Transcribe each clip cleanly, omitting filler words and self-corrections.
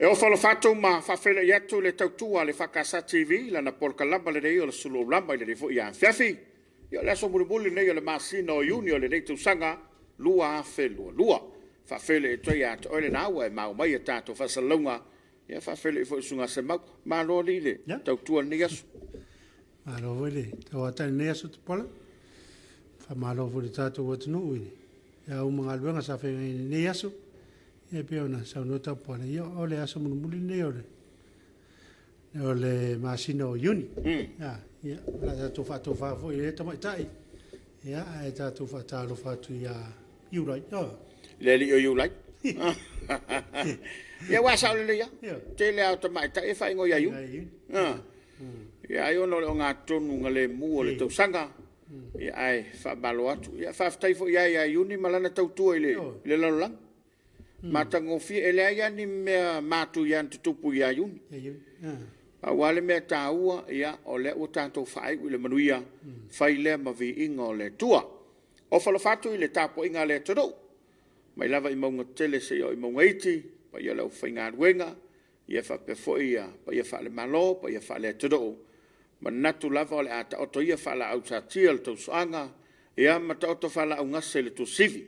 E ofo alofa atu ma faafeiloai atu le tautua a le EFKS TV i lana polokalama lenei o le Sulu Aulama i lenei foi afiafi. Ia o le aso mulimuli lenei o le masina o Iuni o lenei tausaga 2022. Faafeiloai atu ai ia te oe lena ua e maua mai a tatou faasalalauga. Ia faafeiloai foi i le Susuga ia Semau. Malo alii le tautua i lenei aso. Malo foi le tauatai i lenei aso Tupuola. Faamalo foi i le tatou atunuu i le au ma galuega sa feagai ai i lenei aso. Ia e pei ona saunoa Tapuala, ia o le aso mulimuli lenei o le o le masina o Iuni. Ia, ia o le a tatou faatofa foi i le tamaitai, ia ae tatou faatalofa atu ia Iulai. Oh. Le alii o Iulai. Ia aua e sao lelei lava. Tele lava o tamaitai e faaigoa ia Iuni. Ia ai ona o le ogatotonu o le tausaga, ia ae faamalo atu. Ia faafetai foi ia Iuni ma lana tautua i le lalolagi. Matagofie, e leai lava ni mea matuia na tutupu ia Iuni. Pau lava le mea taua, ia, o lea ua tatou faaiu i le manuia, fai lea ma viiga o le Atua. Ofo alofa atu i le tapuaiga a le atunuu, mai lava i mauga tetele seia oo i mauga iti, paia o le aufaigaluega, ia faapea foi paia faale-Malo, paia faale-atunuu. Manatu lava o le a taoto ia faalaau satia le tausoaga ia ma taoto faalaau gase le tuasivi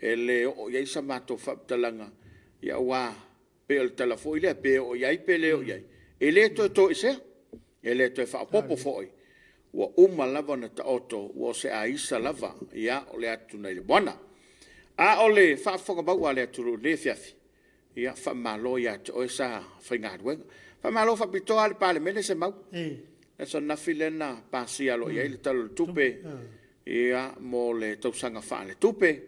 e le oo i ai sa matou faamatalaga, ia aua pei o le tala foi lea, pe oo i ai pe le oo i ai, e le toe toesea, e le toe faaopoopo foi, ua uma lava ona taoto, ua o se aisa lava o le atu nai le moana. A o le faafofoga mau a le atunuu i lenei afiafi, ia faamalo ia te oe sa faigaluega. Faamalo faapitoa lava i le Palemene Semau. O le aso ananafi lea na pasia aloaia ai le Tala o le Tupe mo le tausaga faaletupe,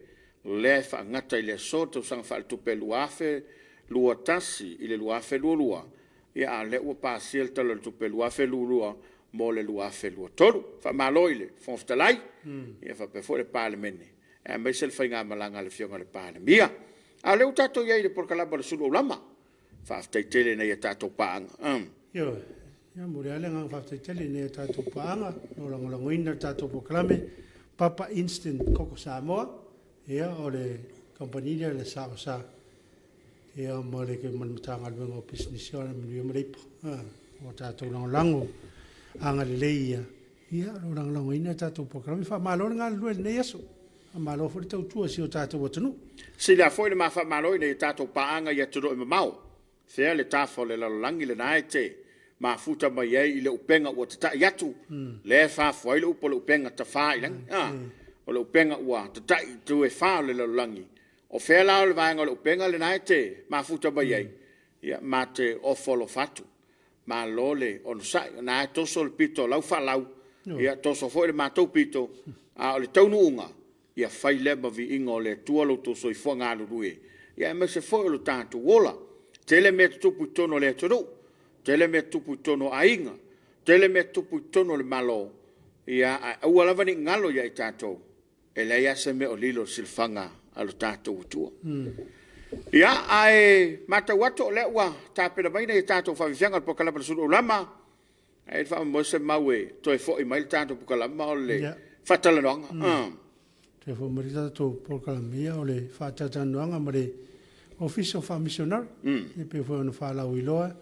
lea e faagata i le aso le tausaga faaletupe 2021/2022, a o lea ua pasia le Tala o le Tupe 2022 mo le 2023. Faamalo i le Fofoga Fetalai faapea foi le Palemene aemaise le faigamalaga a le Afioga i le Palemia. A o lea ua tatou i ai i le polokalame o le Sulu Aulama. Faafetai tele i nai a tatou paaga. Ioe, e momoli lava le agaga faafetai tele i nai a tatou paaga o lo o lagolagoina le tatou polokalame, Papa Instant Koko Samoa, ia o le kamupani lea a le SAOSA, ia ma le Matagaluega o Pisinisi, Alamanuia ma Leipa. Ua tatou lagolago agalelei ia, ia o lo o lagolagoina le tatou polokalame. Faamalo le galulue i lenei aso, faamalo foi le tautua i si o tatou atunuu. Sili lava foi le ma faamalo i nai a tatou paaga i atunuu e mamao, fea le tafa o le lalolagi lena e te mafuta mai ai i le upega ua tatai atu, lea e fafo ai le upu o le upega tafailagi, a, o le upega ua tatai i itu e fa o le lalolagi. O fea la o le vaega o le upega lena e te mafuta mai ai? Ia, ma te ofo alofa atu. Malo le onosai. O lena e toso le pito o lau faalau, ia toso foi le matou pito, a o le taunuuga, ia fai lea ma viiga o le Atua lo outou soifua galulue, aemaise foi o lo tatou ola. Tele mea tutupu i totonu o le atunuu, tele mea tutupu i totonu o aiga, tele mea tutupu i totonu o le Malo, ae aua lava ne i galo ia i tatou, e leai lava se mea o lilo i le silafaga a lo tatou Atua. Ia, ae matau atu o lea ua tapena mai nai a tatou faafiafiaga o le polokalame a le Sulu Aulama. E i ai le faamoemoe Semau e toe foi mai le tatou polokalame o le faatalanoaga. Toe foi mai le tatou polokalame, ia o le faatalatalanoaga ma le Ofisa o Faa-Misionare. E pei foi ona faalauiloa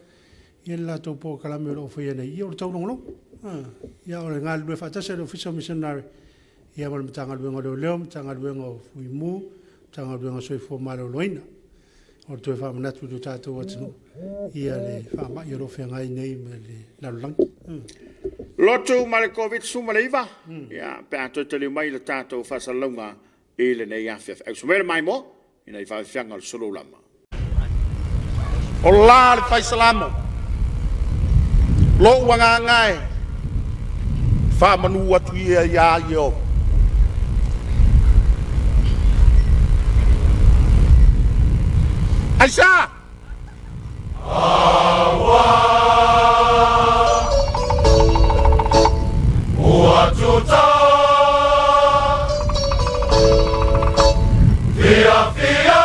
ia le latou polokalame o lo o faia nei, ia o le taulogologo. Ia o le galulue faatasi o le Ofisa o Misionare ia ma le Matagaluega o Leoleo, Matagaluega o Fuimu, Matagaluega o le Soifua Maloloina. O le toe faamanatu i lo tatou atunuu ia le faamai o lo o feagai nei ma le lalolagi. Lotu ma le Koviti-19, ia, pe a toe taliu mai le tatou faasalalauga i lenei afiafi. Ausa mai le maimoa i nai faafiafiaga o le sulu lama. O la le fai Salamo, lou agaga e faamanu atu ia iā Ieova. Aisea? Ua tuta fiafia.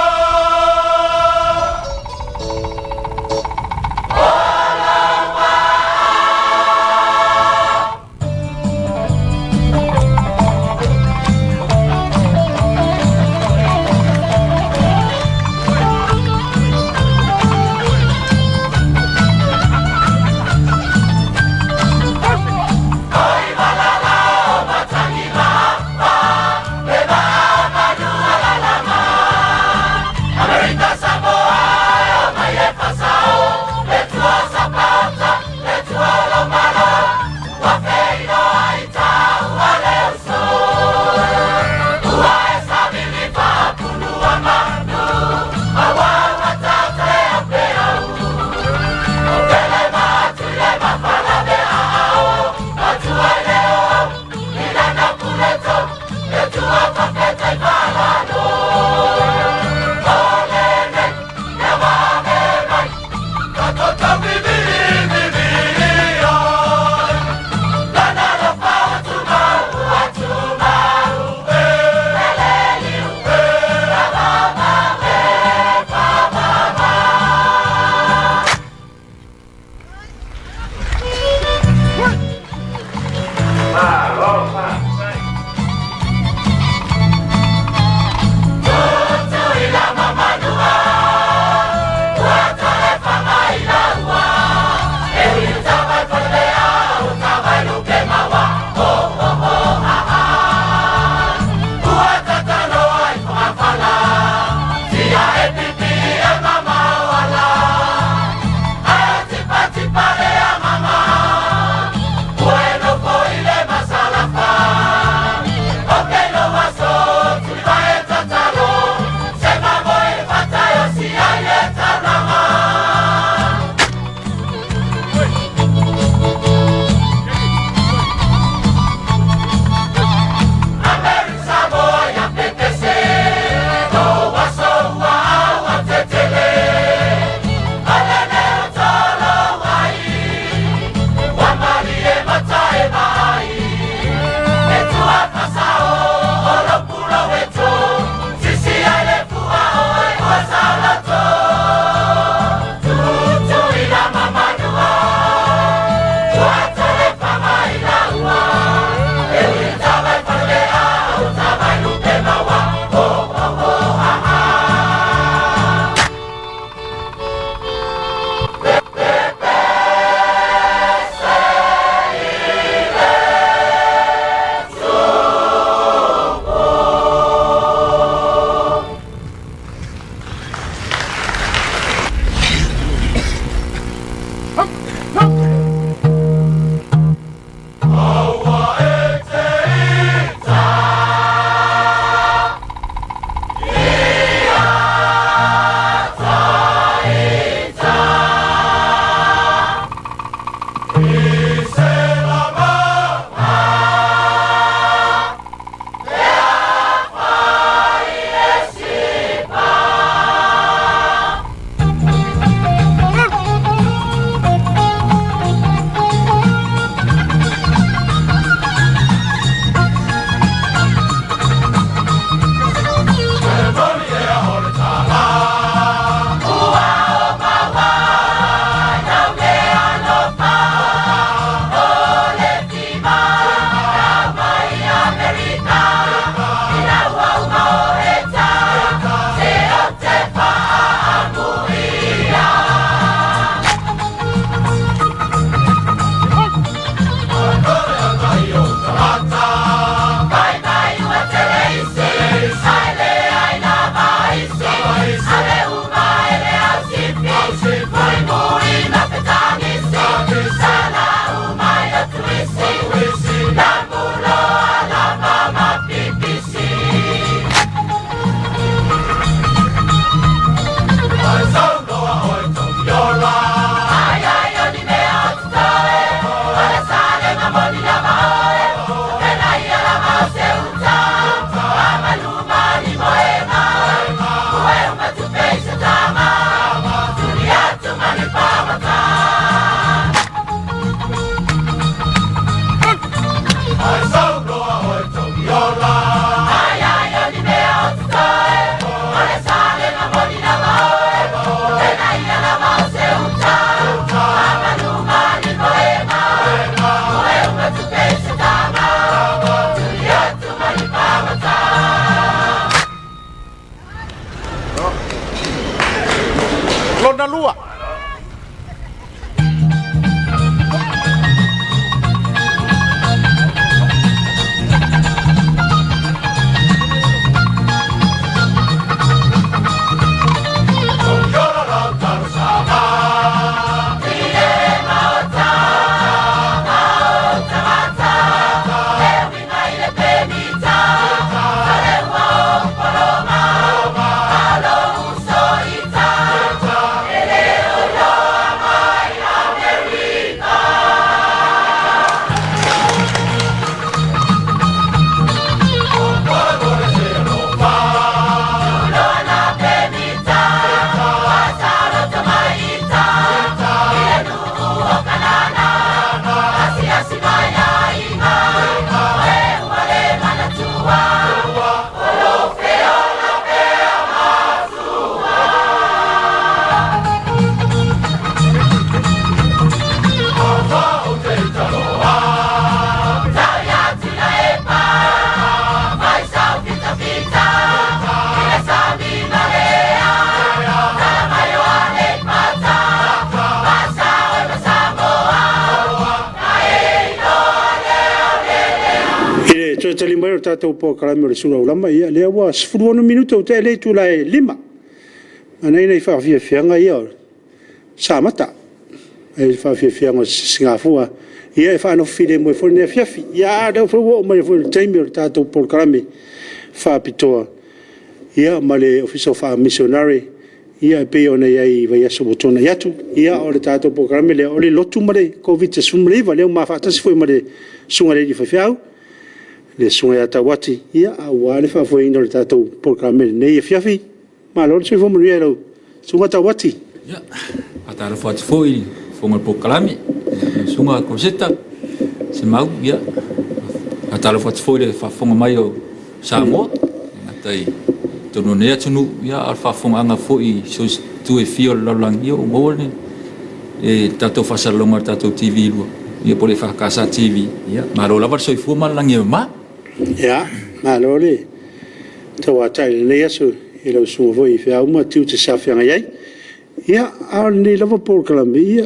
Lona lua. I le toe tali mai o le tatou polokalame o le sulaulamea, ia lea ua 16 minute ua tea le itula e 5:00. Manaia nai faafiafiaga ia o Samata, nai faafiafiaga o Sisigafua, ia e faanofo filemu ai foi lenei afiafi. Ia a o lea foi ua oo mai foi i le taimi o le tatou polokalame faapitoa ma le Ofisa o Faamisionare e pei ona i ai i vaiaso ua tuanai atu. Ia, o le tatou polokalame lea o le lotu ma le Koviti-19, lea ua ma faatasi foi ma le susuga i le alii faifeau, le susuga ia Tauati, aua le faafoeina o le tatou polokalame i lenei afiafi. Malo le soifua manuia i lau Susuga Tauati. Ia, e faatalofa atu foi i le fofoga o le polokalame, lau Susuga Koseta Semau. E faatalofa atu foi i le faafofoga mai o Samoa, e le gata i totonu o lenei atunuu, a o le faafofogaaga foi i so o se itu e fia o le lalolagi ua maua le tatou faasalalauga i le tatou TV 2 po o le EFKS TV. Malo lava le soifua ma le lagi e mama. Ia, malo le tauatai i lenei aso i lau susuga foi i feau ma tiute sa feagai ai. Ia, a o lenei lava polokalame, ia,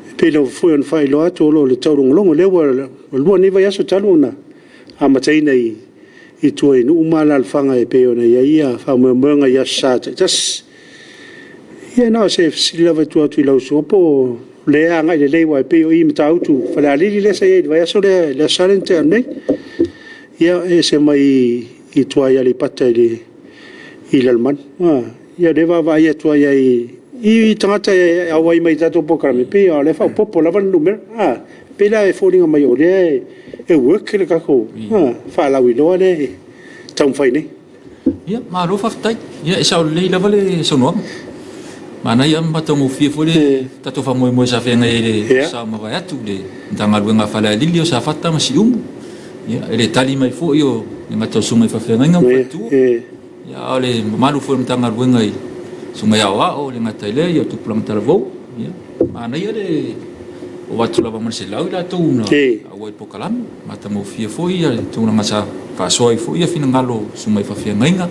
e pei lava foi ona faailoa atu o lo o i le taulogologo. O lea ua lua nei vaiaso talu ona amataina i tua i nuu ma alaalafaga e pei ona i ai faamoemoega i Aso Sa taitasi. Ia na o se fesili lava e tuu atu i lau susuga po o lea e agai lelei aua e pei o i Matautu Falealili lea sa i ai i le vaiaso lea i le Aso Sa lea na tea atu nei. Ia, e ese mai i tua i Aleipata i Lalomanu. Ia o lea e vaavaai atu ai i i tagata e auai mai i tatou polokalame, e pei o lea e faaopoopo lava le numera. E pei la e foliga mai o lea e work le tatou faalauiloa lea e taumafai nei. Ia, malo faafetai. Ia, e sao lelei lava le saunoaga. Manaia ma matagofie foi le tatou faamoemoe sa feagai ai i le sa ua mavae atu i le Matagaluega a Falealili o Safata ma Siumu. Ia, i le tali mai foi o le gata o Susuga i Faafeagaiga ma Faletua. Ia, a o le mamalu foi o le Matagaluega i Susuga i Aoao, e le gata i lea, ia o Tupulaga Talavou. Ia, manaia le ova atu lava ma le 100 i latou na auai i le polokalame. Matagofie foi le tulaga sa faasoa ai foi finagalo o susuga i faafeagaiga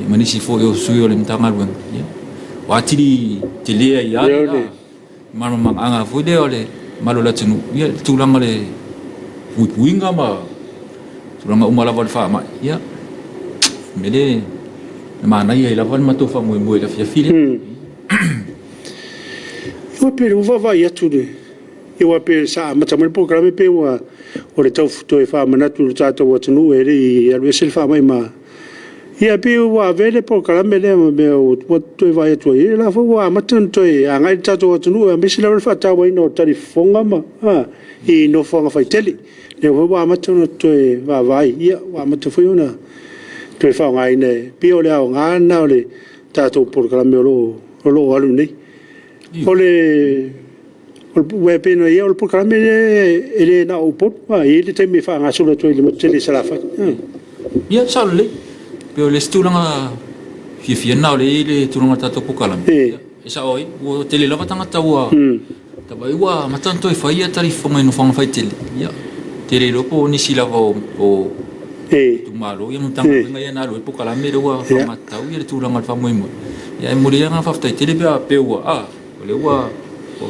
ma nisi foi o sui o le Matagaluega. Ia, ua atili tele ai lava le malamalamaaga foi lea o le mamalu o le atunuu i le tulaga o le puipuiga ma tulaga uma lava o le faamai. Ia, o le mea lea e manaia ai lava le matou faamoemoe i le afiafi lea. Ua pei ua vaavaai atu i le Aua pei sa amata mai le polokalame pei ua o le tau toe faamanatu i le tatou atunuu e le i alu ese le faamai ma… Ia pei ua avea le polokalame lea ma mea ua toe vaai atu ai, o la e foi ua amata ona toe agai le tatou atunuu, aemaise lava le faatauaina o talifofoga i nofoaga faitele. O lea foi ua amata ona toe vaavaai, ia ua amata foi ona toe faaaogaina. E pei o le aoga lena o le tatou polokalame o lo o alu nei. O le polokalame lea e le na o Upolu, e i ai le taimi e faagasolo atu ai i le motu tele i Salafai. Ia, sao lelei. E pei o le isi tulaga fiafia lena o lea e i ai le tulaga o le tatou polokalame, e sao ai, ua tele lava tagata ua talu ai ua amata ona toe fai talifofoga i nofoaga faitele. Ia, ou te le iloa po o nisi lava o itumalo ma Matagaluega ia na alu ai le polokalame lea ua faamatau le tulaga o le faamoemoe. Ae momoli ai le agaga faafetai tele pe a faapea ua O lea ua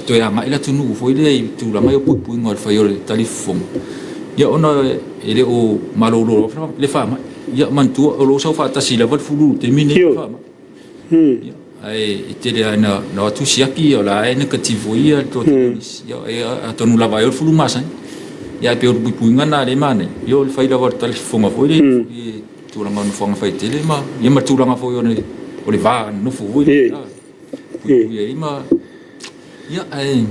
toe agai le atunuu foi lea i tulaga ia o puipuiga o le fai o le talifofoga, ia ona e le o malolo lava le faamai. Ia manatua o lo o sau faatasi lava le flu i le taimi lenei ma le faamai. Ia, ae tele lava ina o atu siaki o la e negative foi le toatele o nisi. Ia atonu lava ai o le flu masani. Ia ae pei o le puipuiga lena o lea e manaia, ia o le fai lava o le talifofoga foi lea i tulaga o nofoaga faitele ma le tulaga foi o le va nonofo foi lea. Puipui ai ma ia ae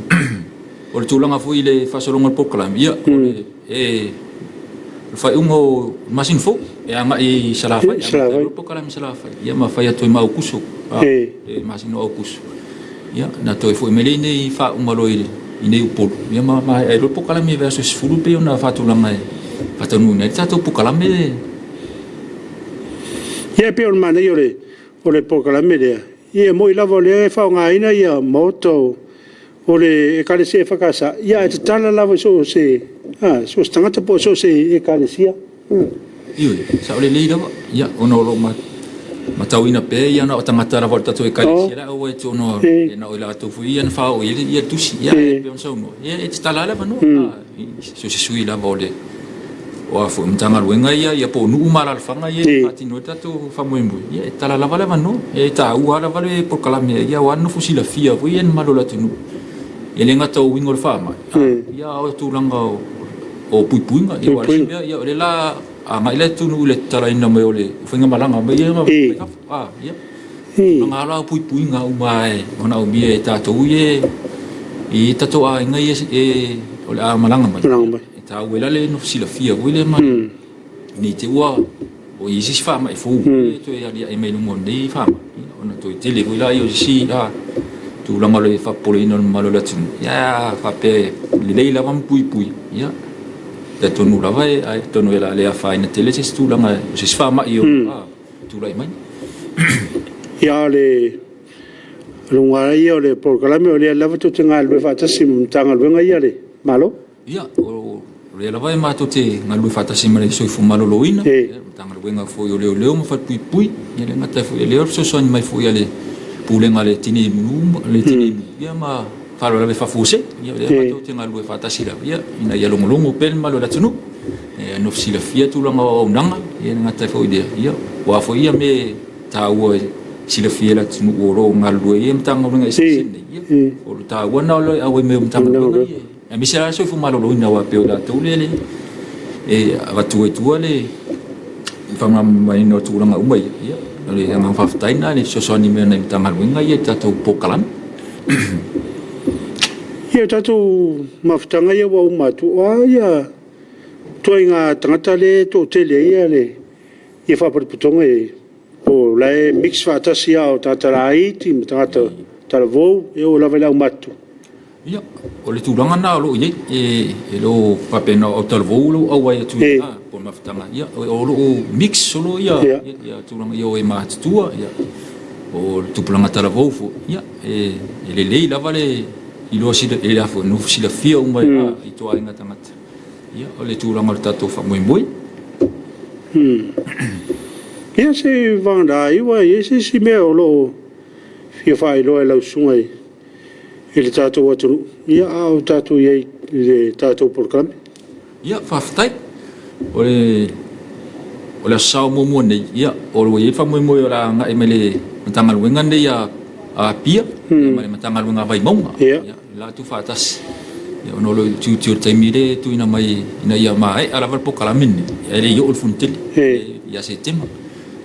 o le tulaga foi i le faasologa o le polokalame, ia o le e o le faaiuga o le masina fou e agai i Salafai, e amata ai loa le polokalame i Salafai, ia ma fai atu ai ma Aokuso, le masina o Aokuso. Ia ona toe foi mai lea i inei faauma loa i inei i Upolu, ia ma maea ai loa le polokalame i le vaiaso 10 pei ona faatulaga e faataunuuina ai le tatou polokalame. Ia e pei o le manaia o le polokalame lea, ia e moni lava o lea e faaaogaina maota o le Ekalesia EFKS, ae tatala lava i so o se tagata po o so o se Ekalesia. Ioe, sao lelei lava. Ia, ona o lo o matauina pea ia na o tagata lava o le tatou Ekalesia la e auai atu ona e na o i latou foi ia na faaoo i ai le tusi. Ia, ae pei ona saunoa, ia e tatala lava le avanoa. So o se sui lava o le o a foi Matagaluega ia, ia po o nuu ma alaalafaga ia e faatino ai le tatou faamoemoe, ia e tatala lava le avanoa. E taua lava le polokalame ia aua le nofo silafia foi e le mamalu o le atunuu. E le gata o uiga o le faamai, ia a o tulaga o puipuiga. Ia aua o le isi mea, o lea o le a agai le atunuu i le tatalaina mai o le faigamalaga mai ia mai fafo. Ia, tulaga lava o puipuiga uma e manaomia e tatou ia i tatou aiga ia o le a malaga mai. E taua ai la le nofo silafia foi lea ma ne i te i ua i ai se isi faamai fou e toe aliae mai luga o lenei faamai, ona toe tele foi lea o se isi tulaga o le faapopoleina o le mamalu o le atunuu. Ia a faapea e lelei lava ma puipui, ia talitonu lava atonu o le a le afaina tele se isi tulaga o se isi faamai o tulai mai. Ia, o le luga lava ia o le polokalame, o lea lava tou te galulue faatasi ma Matagaluega ia a le Malo. Ia, o lea lava e matou te galulue faatasi ma le Soifua Maloloina, le Matagaluega foi o Leoleo ma Falepuipui, e le gata foi i lea o le fesoasoani mai foi a le Pulega a le Tinei Mu, ia ma Faalavelave Faafuasei. Ia o lea matou te galulue faatasi lava, ia, ina ia logologo pea le mamalu o le atunuu, e nofo silafia tulaga o auaunaga, e le gata foi i lea, ia, aua foi ia mea e taua e silafia e le atunuu o lo o galulue ai Matagaluega eseese nei, ia, o le taua lena o le auai mai o Matagaluega ia, aemaise lava le soifua maloloina aua e pei o latou lea e avatu ai i tua le faamalamalamaina o tulaga uma ia. Ia, o le agaga faafetai lena i le fesoasoani mai o nai Matagaluega ia i le tatou polokalame. Ia, o tatou mafutaga ia ua uma atu, o a ia ituaiga tagata lea e toatele ai ia faalapotopotoga ia e i ai? Po o la e mix faatasi lava o tagata laiti ma tagata talavou e oo lava i le aumatutua? Ia, o le tulaga lena o lo o i ai, e le o faapea na o autalavou o lo o auai atu i ina po o le mafutaga, ia o lo o mix solo ia tulaga o e matutua, o le tupulaga talavou foi, ia e lelei lava le iloa, nofo silafia uma i ituaiga tagata. Ia, o le tulaga o le tatou faamoemoe. Ia se i vagana ai ua i ai se isi mea o lo o fia faailoa e lau susuga i le tatou atunuu, ia a o tatou i ai i le tatou polokalame. Ia, faafetai. O le o le Aso Sa o muamua nei, ia, o lo o i ai le faamoemoe o le a agai mai le Matagaluega lenei a Apia ma le Matagaluega a Vaimauga. Ia. Latou faatasi, ona o le utiuti o le taimi lea e tuuina mai ina ia maea lava le polokalame lenei, ae le i oo i le Fonotele ia Setema.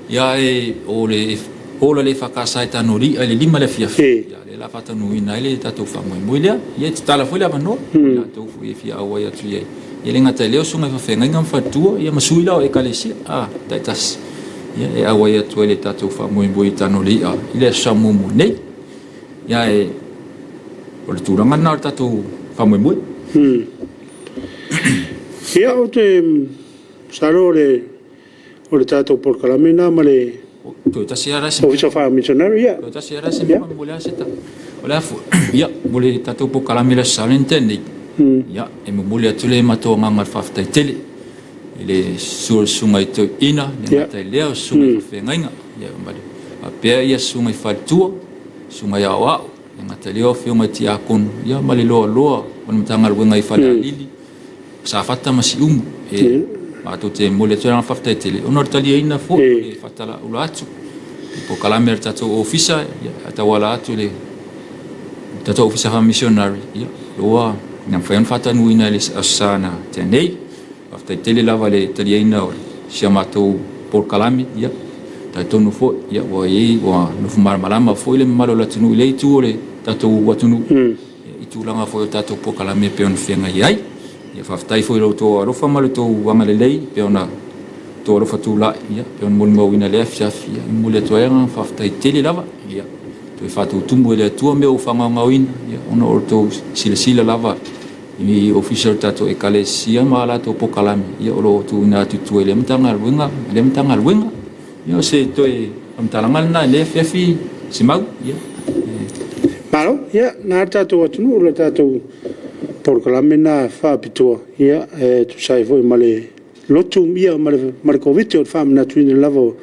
Ae o le ola le EFKS i Tanoli'a i le 5 i le afiafi, lea o le a faataunuuina ai le tatou faamoemoe lea. Ia e tatala foi le avanoa i latou foi e fia auai atu i ai. E le gata i lea o susuga i faafeagaiga ma faletua ma sui la o Ekalesia taitasi e auai atu ai i le tatou faamoemoe i Tanoli'a i le Aso Sa muamua nei. Ia e, o le tulaga lena o le tatou faamoemoe. Ia, ou te masalo o le, o le tatou polokalame lena ma le Toe tasi lava la se Ofisa Faa-Missionary, ia. Toe tasi lava la se mea mo le aseta. O le a foi, ia, mo le tatou polokalame i le Aso Sa lea na tea nei, ia, e momoli atu le matou agaga o le faafetai tele i le susu o le susuga i toeaiina, e le gata i lea o susuga i faafeagaiga, ia, ma le faapea ia susuga i faletua, susuga i aoao, e gata i lea o afioga i tiakono, ia ma le loaloa o le Matagaluega i Falealili, Safata ma Siumu. E matou te momoli atu le agaga faafetai tele ona o le taliaina foi o le faatalaula atu i polokalame a le tatou ofisa, ia, e tauala atu i le tatou ofisa faamisionari, ia, ua mafai ona faataunuuina i le Aso Sa na tea nei. Faafetai tele lava i le taliaina o si a matou polokalame, ia, talitonu foi, ia, ua i ai, ua nofo malamalama foi le mamalu o le atunuu i lea itu o le tatou atunuu, ia, i tulaga foi o tatou polokalame e pei ona feagai ai. Ia, faafetai foi i lo outou alofa ma lo outou agalelei e pei ona outou alofa tulai, ia, e pei ona molimauina i lea afiafi, ia, e momoli atu ai agaga faafetai tele lava, ia, toe faatutumu e le Atua mea ua faagaogaoina, ia, ona o lo outou silasila lava i Ofisa o le tatou Ekalesia ma a latou polokalame, ia, o lo o tuuina atu i tua i lea Matagaluega, lea Matagaluega. Ia, o se toe faamatalaga lena i lea afiafi, Simau. Ia. Malo, ia, na le tatou atunuu, le tatou polokalame lena faapitoa, ia, e tusa ai foi ma le lotu, ia, ma le Koviti, o le faamanatuina lava o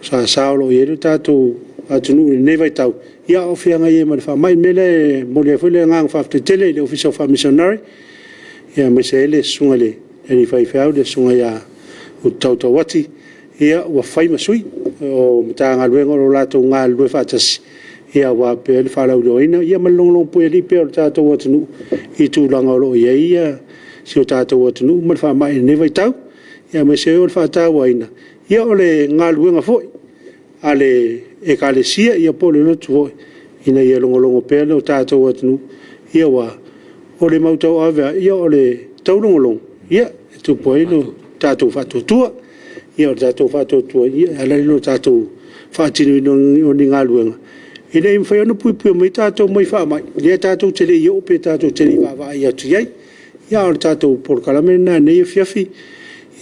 sasa o lo o i ai le tatou atunuu i lenei vaitau, ia a o feagai ai ma le faamai. O le mea lea e momoli ai foi le agaga faafetai tele i le Ofisa o Famisionary, aemaise ai le susuga i le alii faifeau, le susuga ia Utau Tauati, ia ua fai ma sui o Matagaluega o lo o latou galulue faatasi, aua le faalauiloaina ma le logologopuealii pea o le tatou atunuu i tulaga o lo o i ai si o tatou atunuu ma le faamai i lenei vaitau, aemaise ai o le faatauaina o le galuega foi a le Ekalesia po o le lotu foi, ina ia logologo pea lo tatou atunuu, aua o le mau tauave lava, o le taulogologo e tupu ai lo tatou faatuatua. O le tatou faatuatua e ala ai ona tatou faatinoina o ni galuega, ina ia mafai ona puipui mai tatou mai faamai, lea tatou te le i oo pe tatou te le i vaavaai atu i ai. A o le tatou polokalame lena i lenei afiafi.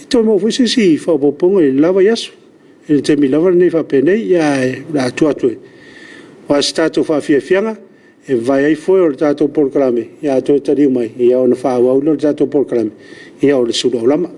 Ia toe maua foi se isi faaopoopoga i le la vaiaso, i le taimi lava lenei faapenei, ae o le a tuu atu aua se tatou faafiafiaga e vavae ai foe o le tatou polokalame, a toe taliu mai ona faaauau lea o le tatou polokalame, o le sulu aulama.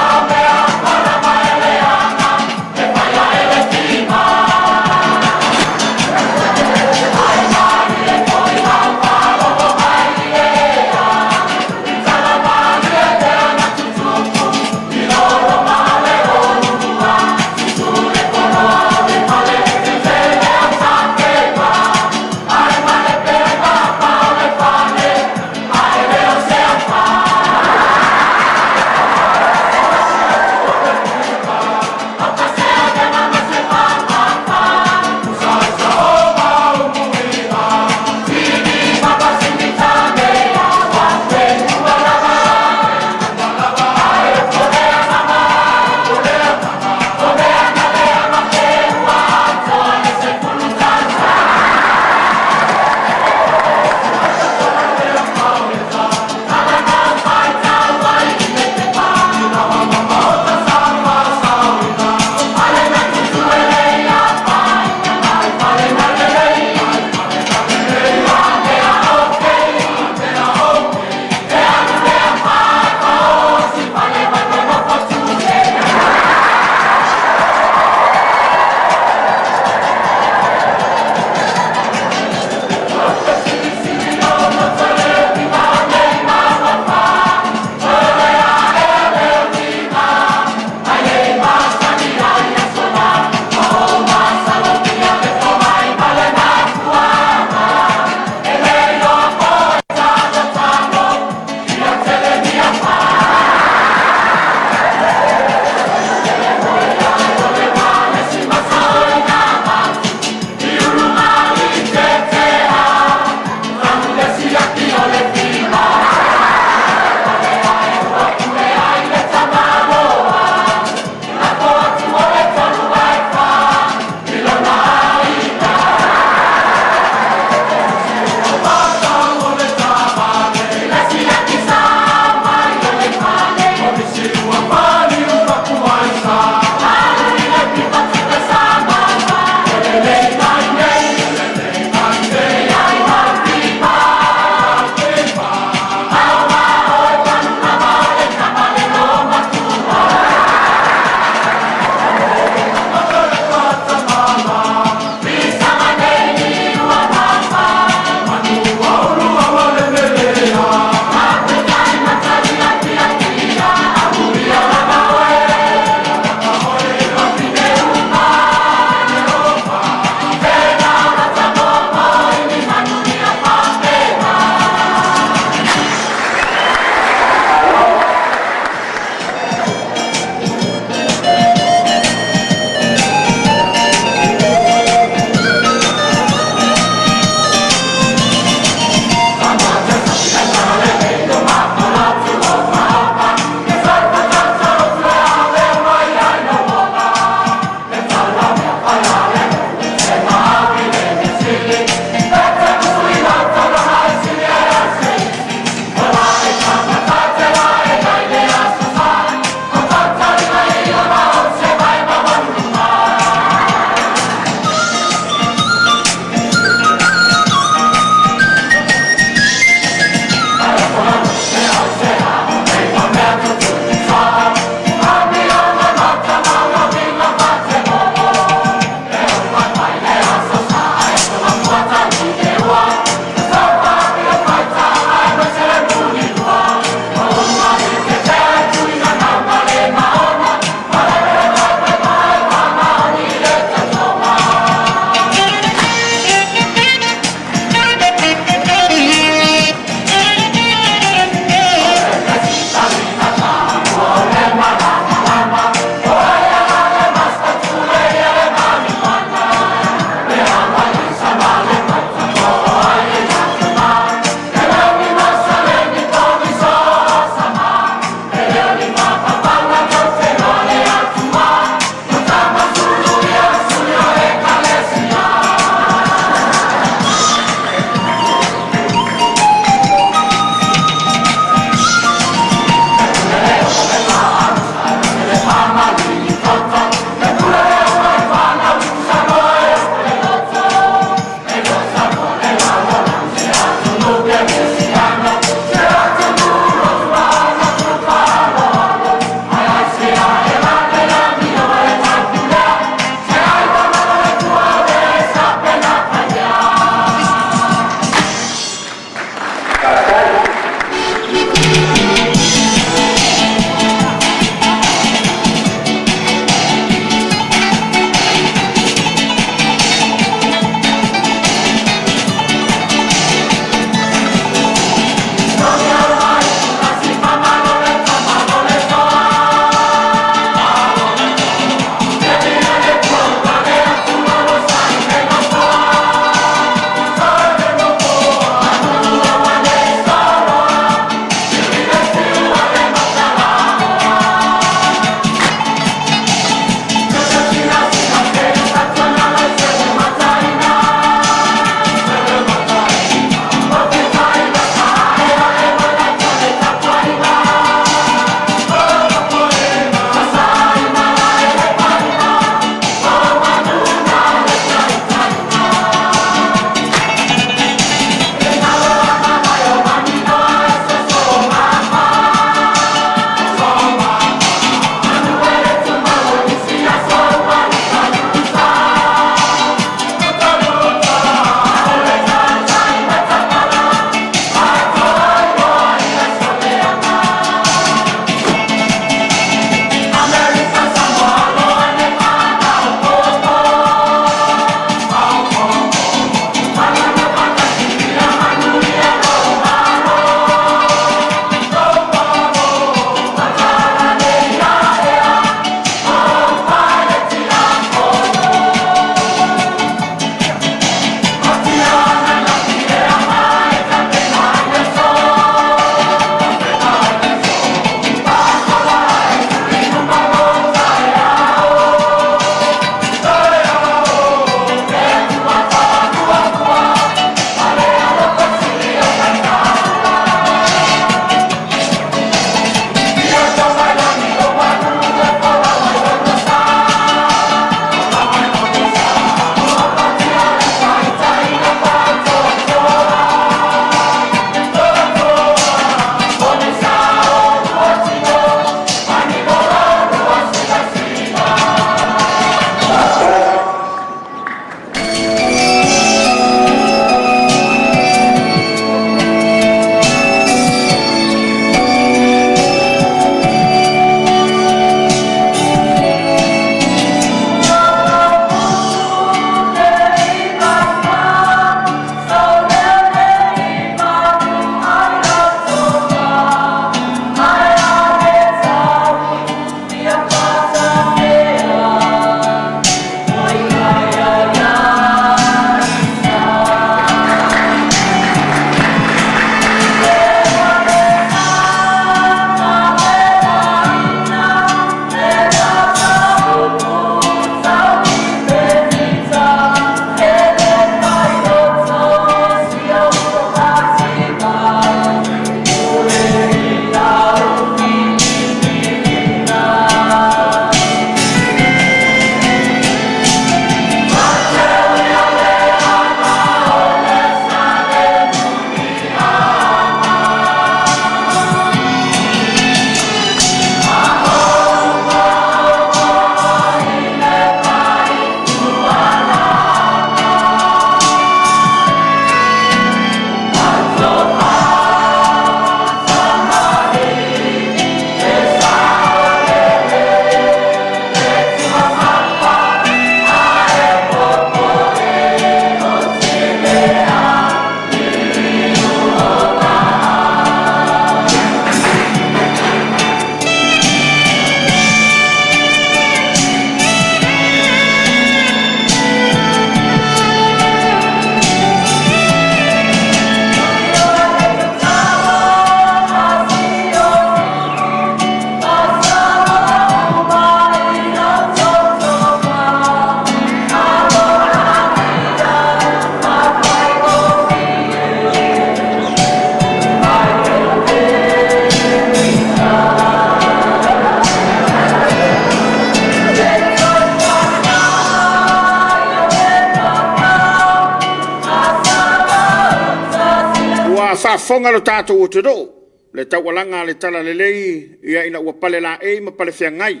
faafofoga lo tatou atunuu, le taualaga a le Talalelei ia ina ua palelaei ma palefeagai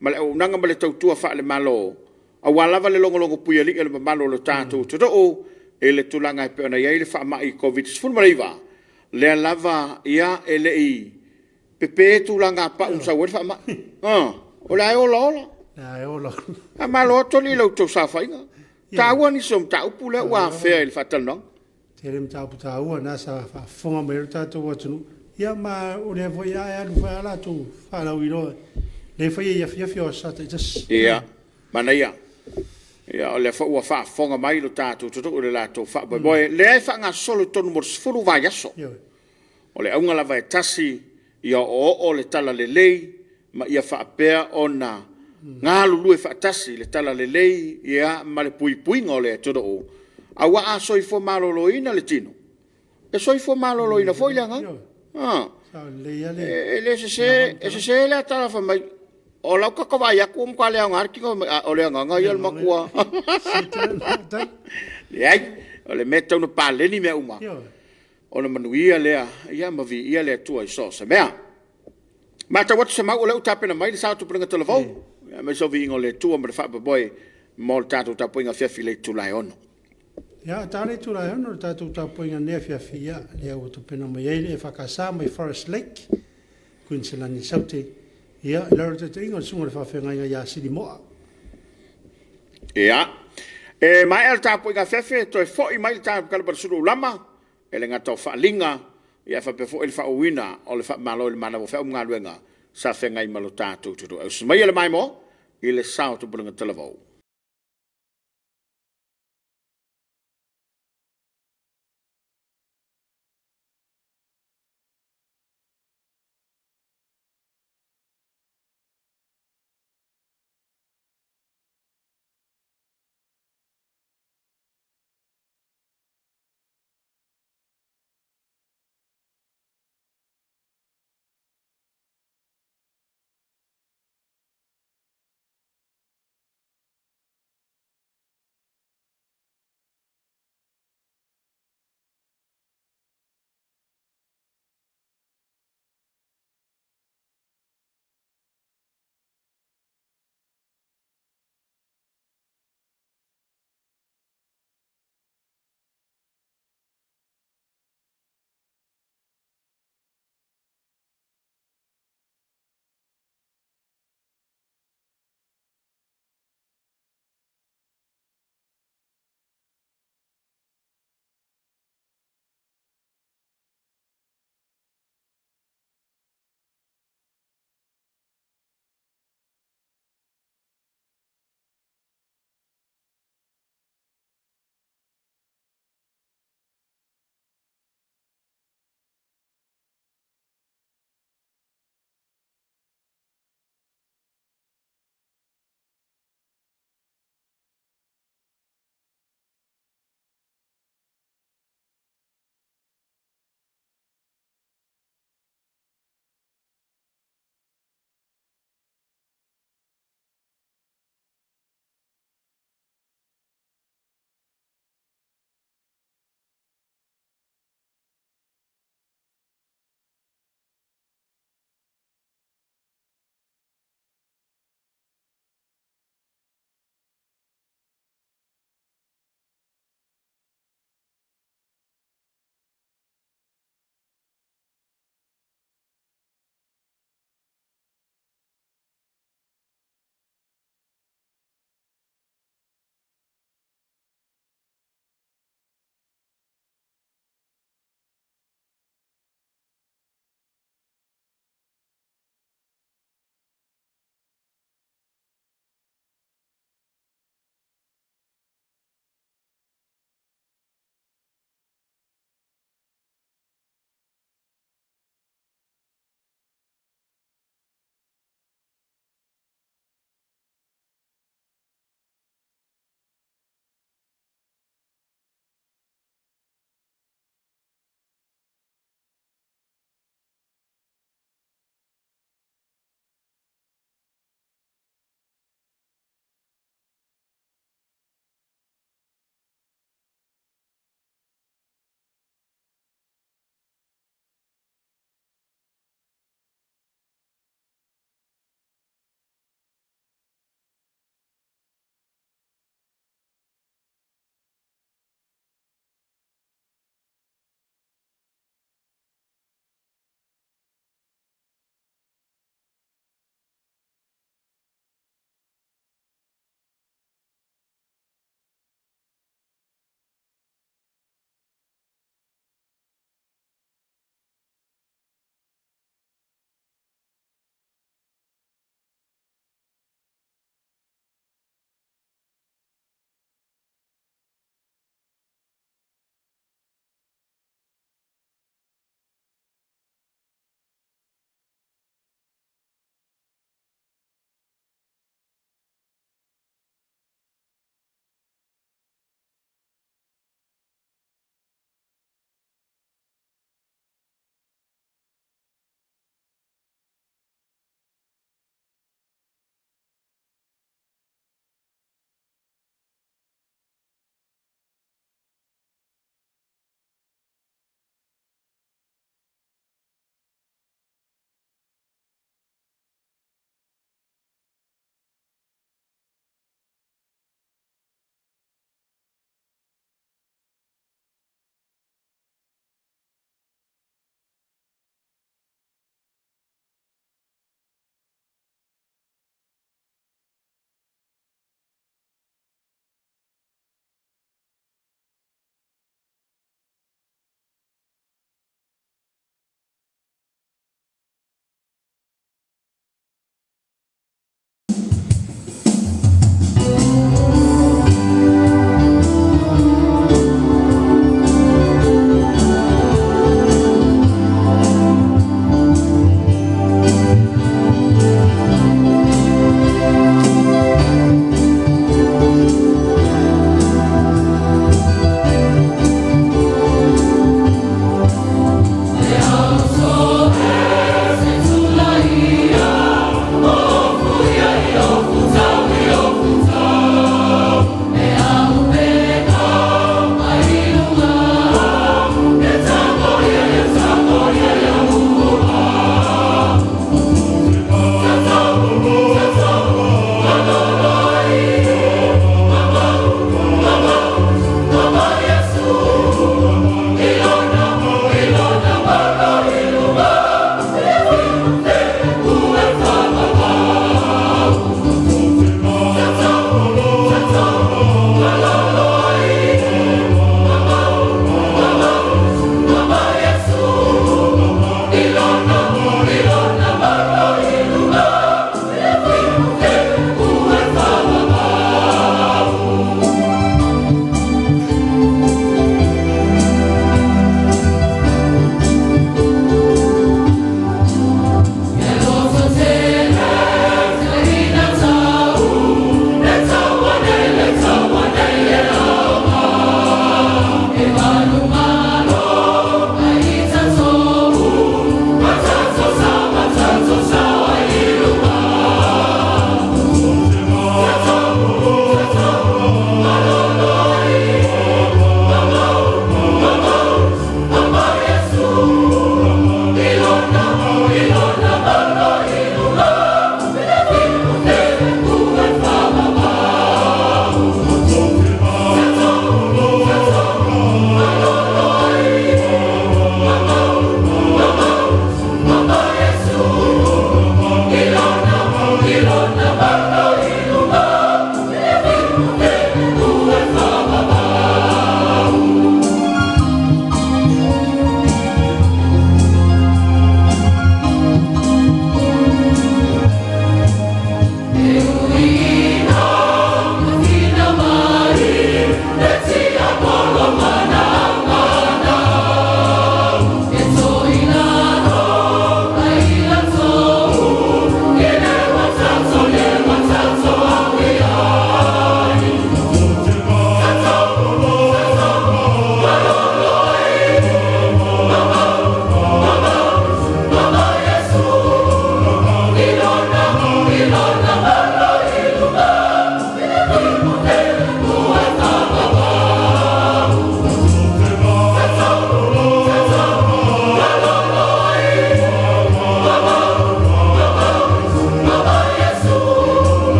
ma le auaunaga ma le tautua faale-Malo, aua lava le logologo puialii o le mamalu o le tatou atunuu i le tulaga e pei ona i ai le faamai Koviti-19, lea lava e le i pepe tulaga pau na sau ai le faamai. O la e olaola. Faamalo atu alii i la outou saofaiga. E taua nisi o mataupu lea ua afea i le faatalanoaga. Tele mataupu taua na sa faafofoga mai ai lo tatou atunuu. Ia ma o lea foi e alu foi a latou faalauiloa lea e faia i afiafi o aso Sa taitasi. Ia, manaia. Ia o lea foi ua faafofoga mai lo tatou atunuu i le latou faamoemoe, lea e faagasolo i totonu mo le 10 vaiaso. O le auga lava e tasi, ia oooo le talalelei ma ia faapea ona galulue faatasi le talalelei ma le puipuiga o le atunuu, aua a soifua maloloina le tino, e soifua maloloina foi le agaga. E le sese, e sese lea tala fai mai o lau ta vaai atu ua matua le aoga le tino, a o le agaga ia o le matua… Leai, o le mea e tatau ona paleni mea uma ona manuia lea ma viia le Atua i so o se mea. E matau atu Semau o lea ua tapena mai le sa o Tupulega Talavou, aemaise o le viiga o le Atua ma le faamoemoe mo le tatou tapuaiga afiafi i le itula e 6:00. Ia, e ta le itula e 6:00 i le tatou tapuaiga i lenei afiafi, ia, lea ua tapena mai ai le EFKS mai Forest Lake, Kuiniselani i Saute, ia, i lalo o le taitaiga a le Susuga i le Faafeagaiga ia Sili Moa. Ia, e maea le tapuaiga afiafi e toe foi mai le tamalamala Ulama, e le gata o faaaliga ae faapea foi le faauuina o le faamalo i le manava o feau ma galuega sa feagai ma lo tatou atunuu. Usu maia le maimoa i le sao o Tupulega Talavou.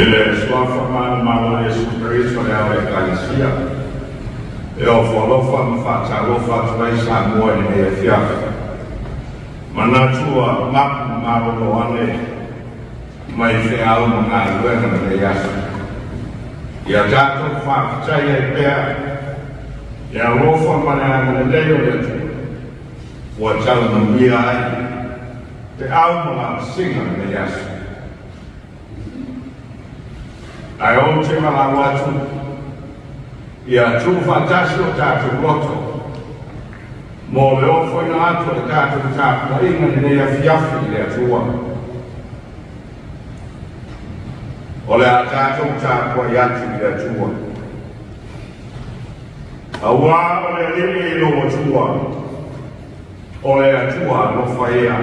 I le Suafa manumanu o Iesu Keriso le Ao o le Ekalesia, e ofo alofa ma faatalofa atu ai Samoa i lenei afiafi. Manatu ua mapu malolo ane mai feau ma galuega lenei aso. Ia tatou faafetai ai pea le alofa ma le agalelei o le Atua ua tau manuia ai feau ma lavasiga lenei aso. Ae ou te valaau atu, ia tuufaatasi o tatou loto mo le ofoina atu o le tatou tapuaiga i lenei afiafi i le Atua. O le a tatou tapuai atu i le Atua. Auā o le Alii lou Atua, o le Atua alofa ia.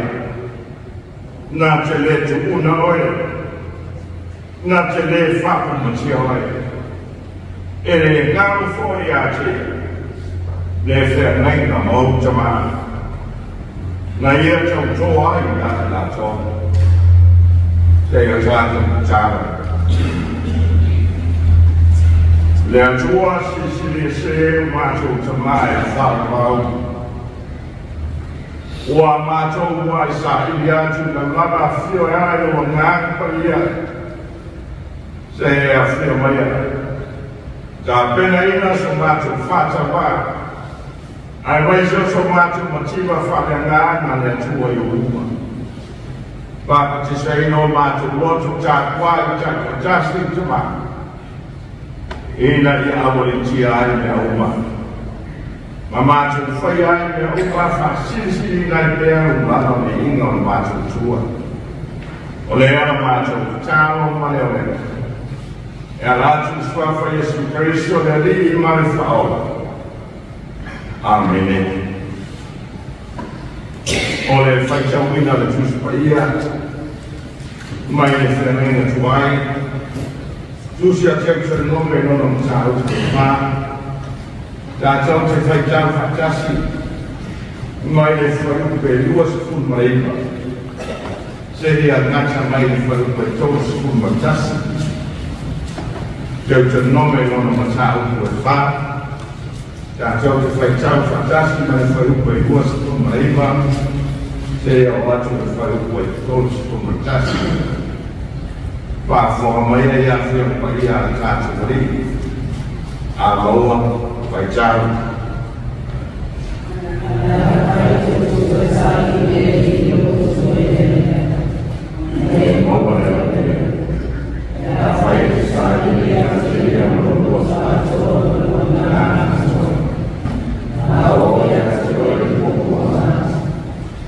Na te lē tuuna oe, na te lē faapumatia oe, e lē galo foi ia te le feagaiga ma ou tamā, na ia tautō ai ia te latou. Seia tatou tatalo. Le Atua Silisili Ese o matou Tamā e faavavau. Ua matou muai saili atu i lalana afio e ai lou Agaga Paia, se e afio maia, tapenaina so matou faatauā, aemaise o so matou mativa faaleagaga a le Atua i ou luma. Papatisaina o matou loto tapuai taitoatasi i Tamā, ina ia aualiitia ai mea uma. Ma matou faia ai mea uma faasilisiliina ai pea ulaga o viiga o le matou Atua. O lea la matou tatalo ma le olega, e ala atu i le Suafa Iesu Keriso le Alii ma le Faaola. Amene. O le faitauina o le Tusi Paia mai le Feagaiga Tuai, Tusi a Teuteronome i lona mataupu e fa, Tatou te faitau faatasi mai le fuaiupu e 29 seia gata mai le fuaiupu e 31. Deuteronome i lona mataupu e fa. Tatou te faitau faatasi mai le fuaiupu e 29 seia oo atu i le fuaiupu e 31. Faafofoga mai ai Afioga Paia a le tatou Alii. A maua faitau. Maua le alofa. Afai e te saili ia te ia ma lou A oo ia te oe le puapuaga,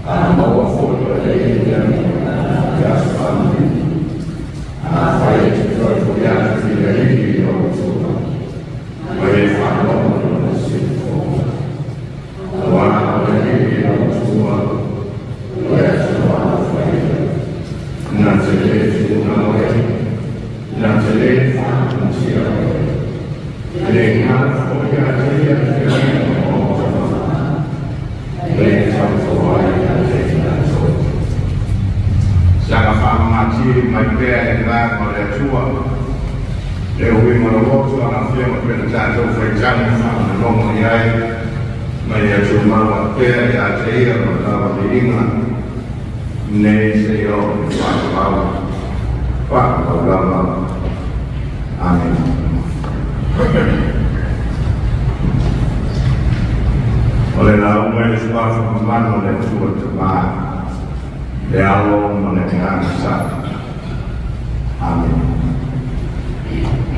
a maua foi o le ia i aso faamulimuli. Afai e te toe foi atu i le Alii i lou Atua, ma e faalogo i lona siufofoga, auā o le Alii i lou Atua, o le Atua alofa ia, na te lē tuuna oe, na te lē faapumatia oe, e lē galo foi ia te ia le feagaiga ma ou tama, le tautoa ai ia te i latou. Saga faamagatili mai pea e le Agaga o le Atua le uiga o le loto a le Afioga pei ona tatou faitau ma faalogologo i ai, ma ia tumau atu pea ia te ia lona lava viiga nei seia oo i le faavavau faavavau lava. Amene. O le lauga i le Suafa Mamanu o le Atua le Tamā, le Alo ma le Agaga Sa. Amene.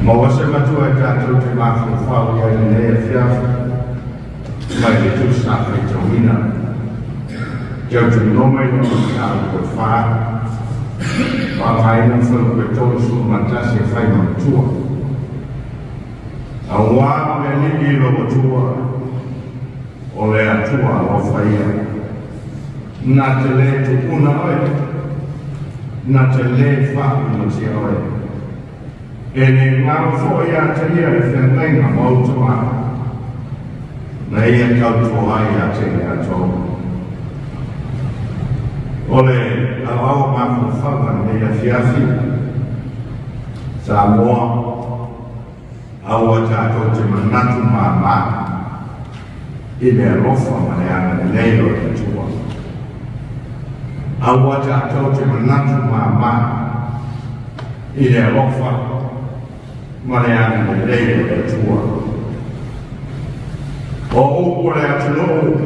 Maua se matua e tatou te mafaufau i ai lenei afiafi mai le Tusi sa faitauina. Deuteronome i lona mataupu e fa, faaaogaina fuaiupu e 31 e fai ma matua. Auā o le Alii lou Atua, o le Atua alofa ia. Na te lē tuuna oe, na te lē faaumatia oe. E lē galo foi ia te ia le feagaiga ma ou tamā, na ia tautoa ai ia te i latou. O le aoao mafaufauga i lenei afiafi. Samoa, aua tatou te manatu māmā i le alofa ma le agalelei o le Atua. Aua tatou te manatu māmā i le alofa ma le agalelei o le Atua. O upu o le atunuu,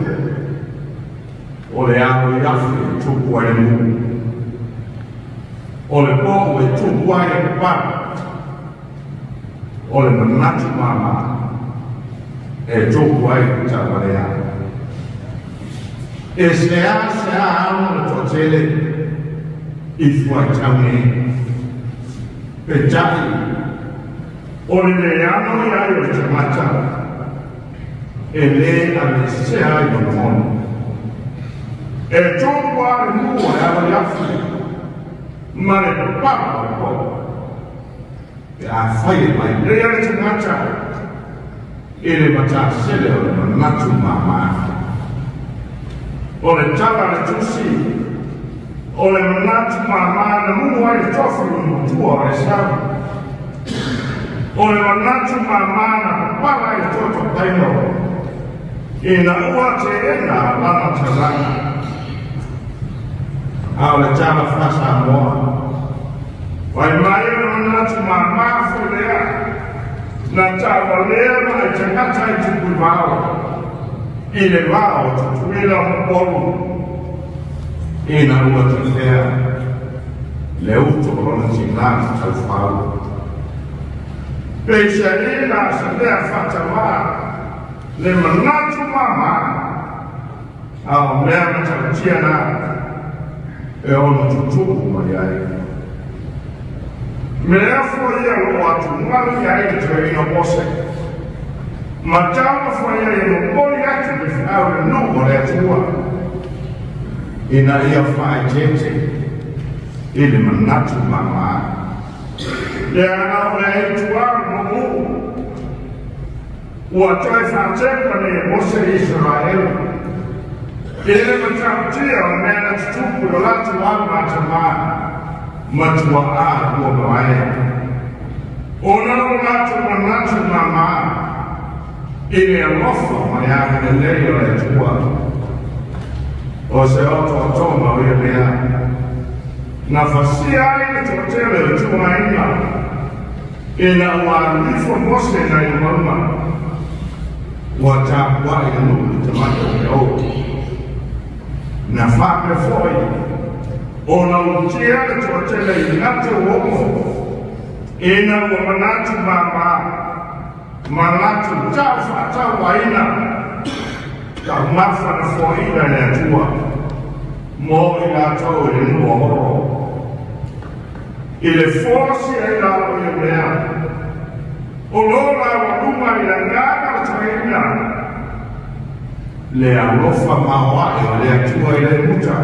o le alo i afi e tupu ai le nuu. O le pou e tupu ai le papala. O le manatu māmā e tupu ai le tauvalea. E seāseā ana le toatele i fuaitau nei. Peitai, o le le ano i ai o le tagata e lē aveesea ai lona ono. E tupu lava le nuu o le alo i afi ma le papala o le pou. Pe afai e vailea le tagata i le matasele o le manatu māmā. O le tala a le Tusi, o le manatu māmā na mumu ai le tofi o le matua o Esau. O le manatu māmā na papala ai le toto paino ina ua teena lana taulaga. A o le tala faa-Samoa, fai mai o le manatu māmā foi lea na taualea ma e tagata i Tupuivao i le va o Tutuila ma Upolu ina ua tafea le uto o lona tinā ma taufau. Peiseai la se mea faatauvaa le manatu māmā, a o mea matautia na e ono tutupu mai ai. Mea foi ia o lo o atugalu i ai le toeaina o Mose, ma taumafai ai e momoli atu le feau i le nuu o le Atua, ina ia faaeteete i le manatu māmā. Leaga o le aituā nuu ua toe faatepa nei e Mose i Isaraelu, i le matautia o mea na tutupu i o latou au matamā ma tuaʻā ua mavae, ona o latou manatu māmā i le alofa ma le agalelei o le Atua. O se otootoga o ia mea na fasia ai le toatele o ituaiga Ina ua alu ifo Mose nai le mauga, ua tapuai le nuu i le tamai o Peou. Na faapea foi ona utia le toatele i latou omo, ina ua manatu māmā ma latou tau faatauaina taumafa na foaina e le Atua mo i latou i le nuu o Horo. I le fosi ai lalo ia mea, o lo laualuga i le agaga o le toeaina, le alofa maoae o le Atua i le muta,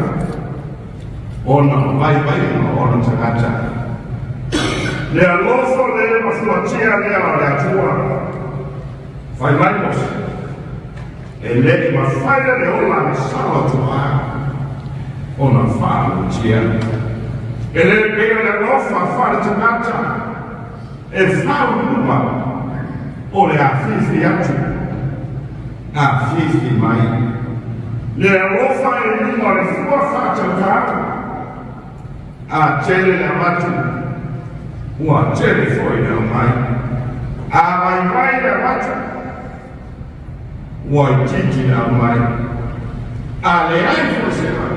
ona o vaivaiga o ona tagata. Le alofa le mafuatia lea o le Atua. Fai mai Mose, e le i mafai le ola a le salo atu ona faalutia. E le pei o le alofa faale-tagata e faauluuluga o le afifi atu, afifi mai. Le alofa e luga o le fua faatautau, a tele le avatu, ua tele foi le aumai. A vaivai le avatu, Ua itiiti le aumai, a leai foi se vai.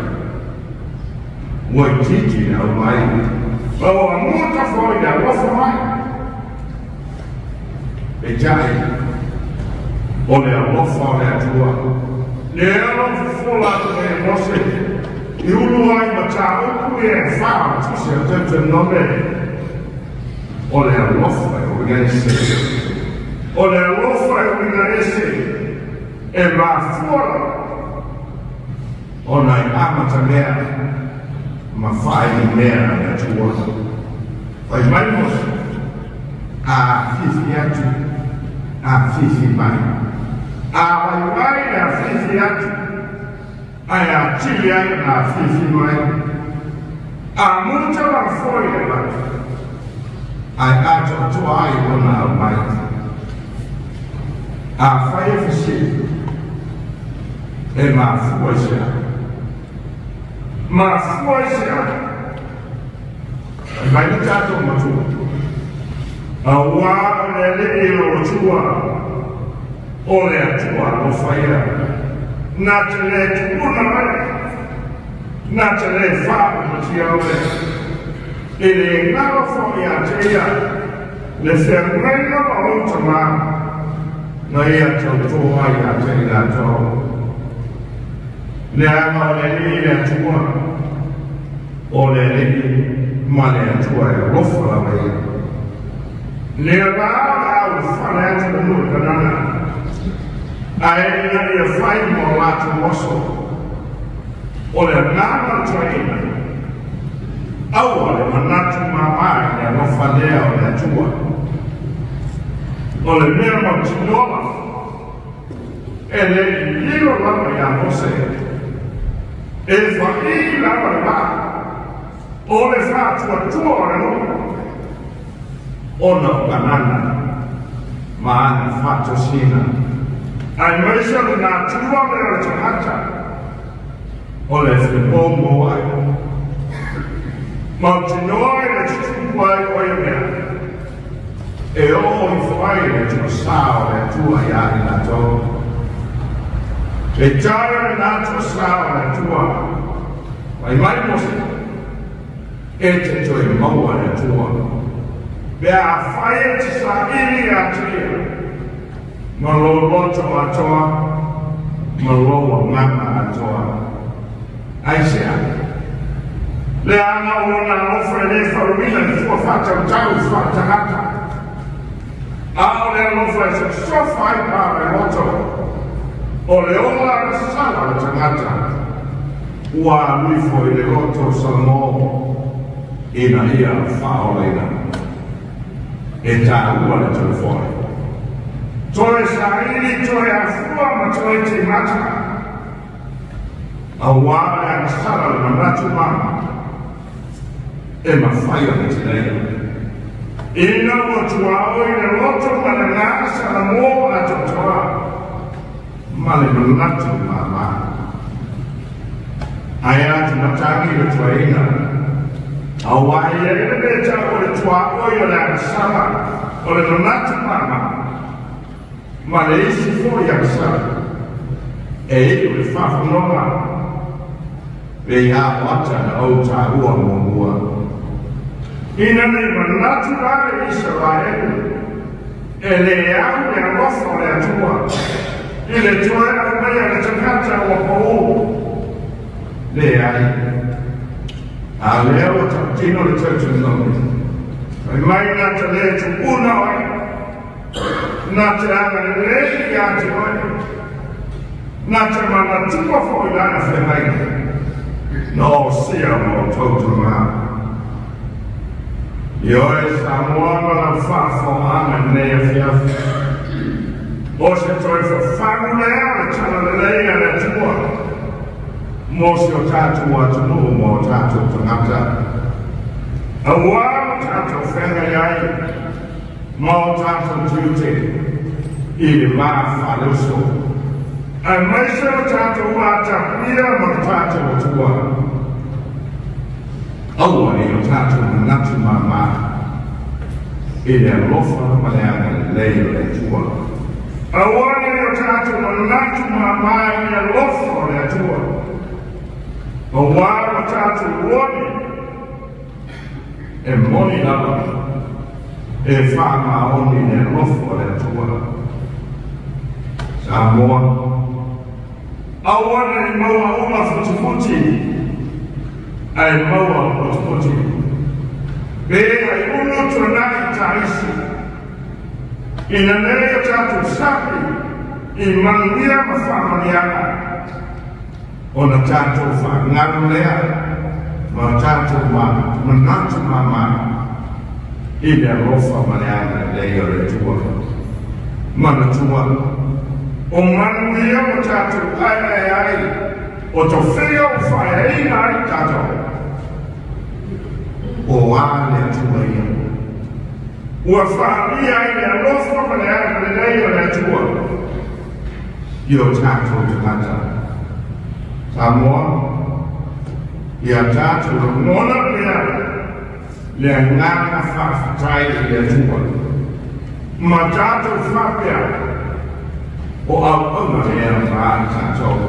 Ua itiiti le aumai, ma ua muta foi le alofa mai. Peitai, o le alofa o le Atua, lea o lo o fofola atu nei e Mose, i ulu ai mataupu ia e fa o Tusi a Deuteronome, O le alofa e uiga ese. O le alofa e uiga ese e mafua lava ona e amata mea ma faaili mea a le Atua. Fai mai Mose, A afifi atu, afifi mai. A waiwai le afifi atu, ae atili ai ona afifi mai. A muta lava foi le avatu. Ae atoatoa ai lona aumai. Afai e fesili, E mafua i se a? Mafua i se a? Fai mai le tatou matua, Auā o le Alii lou Atua, o le Atua alofa ia, na te lē tuuna oe, na te lē faaulumatia oe, e lē galo foi ia te ia le feagaiga ma ou tamā, na ia tautō ai ia te i latou. Leaga o le Alii le Atua, o le Alii ma le Atua e alofa lava ia. Lea la o le a ulufale atu le nuu i Kanana, ae ina ia fai mo latou aso, o le agaga o le toeaina, aua le manatu mama i le alofa lea o le Atua. O le mea mautinoa lava, e le i lilo lava iā Mose, e fa'i lava le vaa o le faatuatua o le nuu, ona o Kanana ma ana faatosina, aemaise o le natura lea o le tagata o le femoumou ai. Mautinoa i le tutupu ai o ia mea, e oo ifo ai le tuasā o le Atua iā i latou. Peitai o lena tuasā o le Atua, fai mai Mose, E te toe maua le Atua, pe afai e te saili ia te ia, ma lou loto atoa, ma lou agaga atoa. Aisea? Leaga o lona alofa e le faluina i fua faatautau faatagata, a o le alofa e sosofa ai pa le loto, o le ola agasala o le tagata ua alu ifo i le loto salamo ina ia faaolaina. E taua le toe foi. Toe saili, toe afua ma toe timata. Auā le agasala le manatu mama e mafai ona tineia. Ina ua tuaoi le loto ma le agaga salamo atoatoa ma le manatu mama. Ae a te matagi le tuaina, auā e i ai le mea tau o le tuaoi o le agasala o le manatu mama, Ma le isi foi agasala, e iu le faafonoga pe i ao ata na ou taua muamua. Ina nei manatu la le Isaraelu, e le au le alofa o le Atua i le toe aumaia le tagata ua pau. Leai. A lea ua tautino le Deuteronomy, fai mai na te le tuuna oe. Na te agalelei ia te oe, na te manatua foi lana feagaiga, na osia ma outou tama. Ioe Samoa ma lau faafofogaaga i lenei afiafi, o se toe fafagu lea o le talalelei a le Atua mo si o tatou atunuu ma o tatou tagata, auā lo tatou feagai ai ma o tatou tiute i le va faaleuso, aemaise o tatou vatapuia ma lo tatou Atua. Aua ne i o tatou manatu māmā i le alofa ma le agalelei o le Atua. Aua ne i o tatou manatu māmā i le alofa o le Atua, auā ua tatou oni E moni lava, e faamaoni le alofa o le Atua. Samoa, aua ne i maua uma futifuti, ae maua potopoto. Pe ai ulu tuanai taisi, ina nei o tatou sapi i manuia ma faamanuiaga. Ona tatou faagalo lea ma tatou manatu mama i le alofa ma le agalelei o le Atua. Manatua, o manuia ua tatou aeae ai, o tofia ua faaeaina ai tatou. O a le Atua ia? Ua faaalia ai le alofa ma le agalelei o le Atua i o tatou tagata. Samoa, ia tatou lagona pea le agaga faafetai i le Atua ma tatou faapea o auauna lea ma tatou.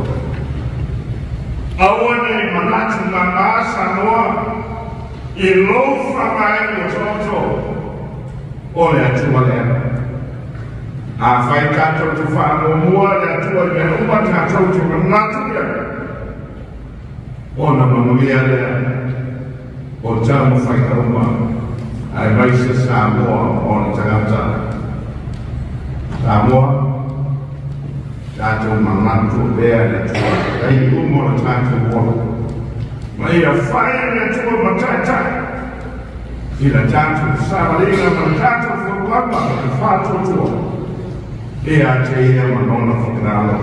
Aua ne i manatu mama Samoa i lou faavae ua taoto o le Atua lea. Afai tatou te faamuamua le Atua i mea uma tatou te manatu i ai, ona manuia lea o taumafaiga uma aemaise Samoa ma ona tagata. Samoa, tatou manatu pea i le Atua i taimi uma o le tatou ola. Ma ia fai le Atua ma taitai i la tatou savaliga ma le tatou fautuaga ma le faatuatua ia te ia ma lona finagalo.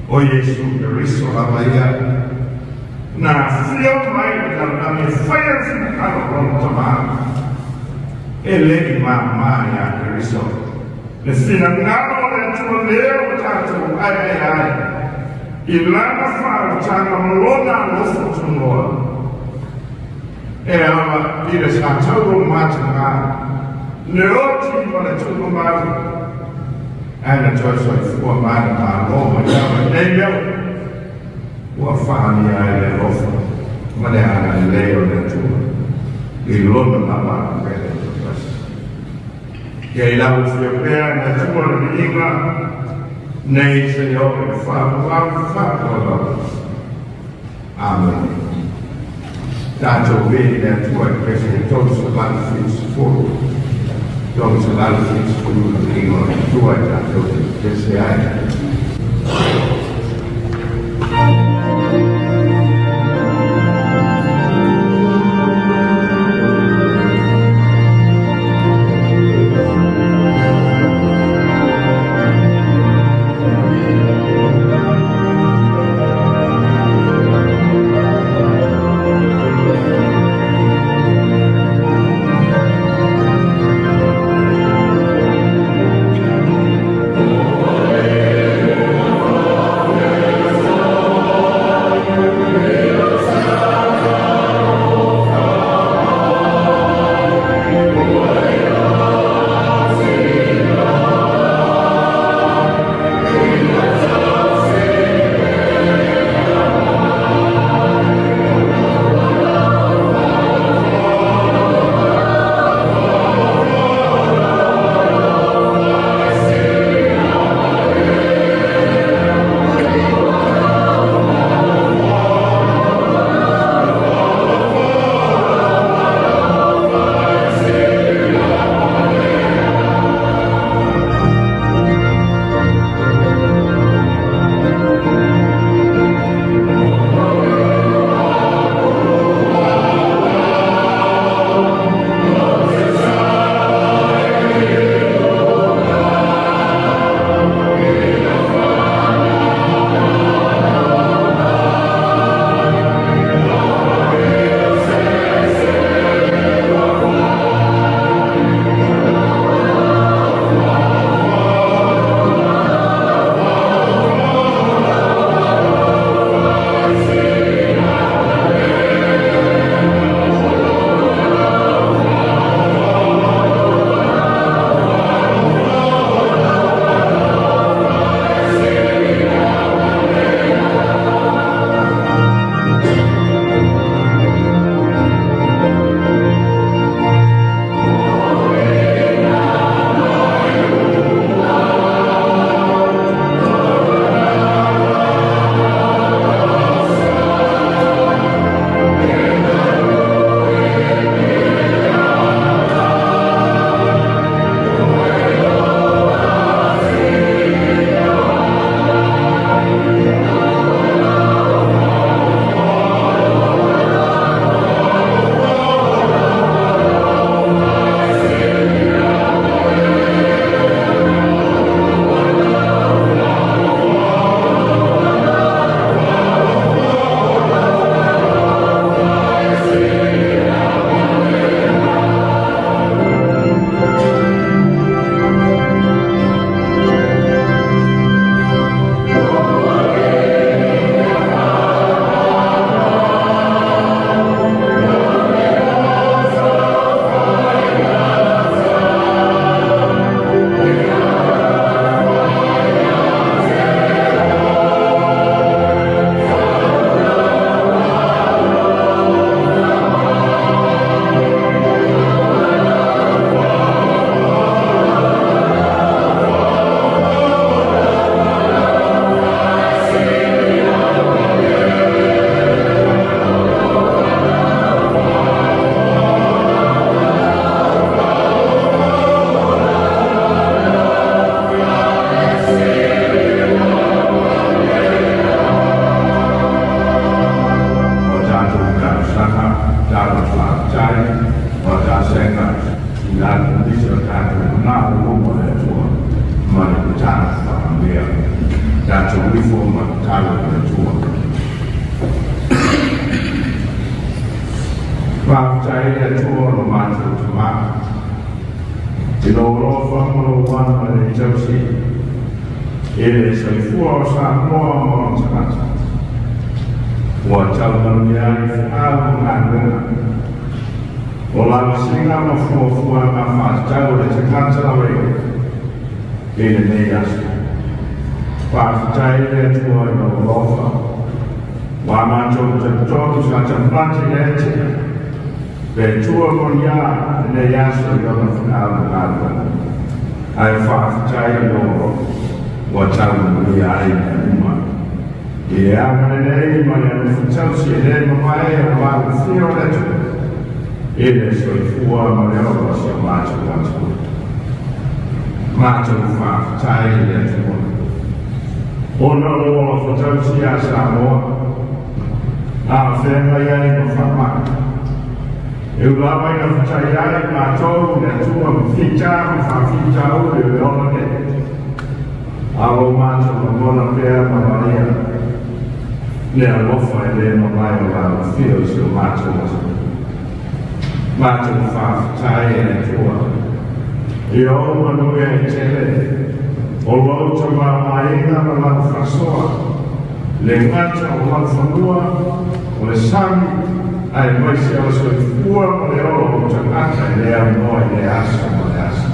O Iesu Keriso lava ia na afio mai i le lalolagi e faia le finagalo o lona Tama. E le i māmā iā Keriso le finagalo o le Atua lea ua tatou aeae ai i lana faaolataga ma lona alofa tunoa. E ala i le sa taua mataga, le oti ma le tuumamalu, ae na toe soifua manumalo mai lava i nei mea ua faaalia ai le alofa ma le agalelei o le Atua i lona lava pele toatasi. Ia i lauofia pea e le Atua le viiga nei seia oo i le faavavau faavavau. Amene. Tatou vei i le Atua i pese e 370, 370 le viiga o le Atua e tatou te pese ai. Ua tasega i latou nisi o tatou manao i luma o le Atua ma le tatalo faamea. Tatou ifo ma tatalo i le Atua. Faafetai i le Atua lo matou Tamā, i lou alofa ma lou agalelei tausi i le soifua o Samoa ma ona tagata, ua tau manuia ai feau ma galuega. O lavasiga ma fuafuaga faatatau a le tagata laveia i lenei aso. Faafetai i le Atua i lou alofa, ua matou talitonu sa taumate i le ete, le Atua moniā lenei aso i ona feau ma galuega. Ae faafetai i lou alofa, ua tau manuia ai mea uma. I le agalelei ma le alofa tausi e le mavae o alofia o le Atua i le soifua ma le ola o si o matou atunuu. Matou faafetai i le Atua ona o lou alofa tausi iā Samoa, a o feagai ai ma faamai. E ula lava ina fetai ai matou i le Atua ma fita ma faafitauli o le ola nei. A o lo matou lagona pea ma vaia le alofa e le mavae o la alofia o si o matou atunuu. Matou faafetai e le Atua i ou manuia e tele, o lou tamaoaiga ma lau faasoa, le gata o lau fanua, o le sami, aemaise o le soifua ma le ola o ou tagata e le aunoa i le aso ma le aso.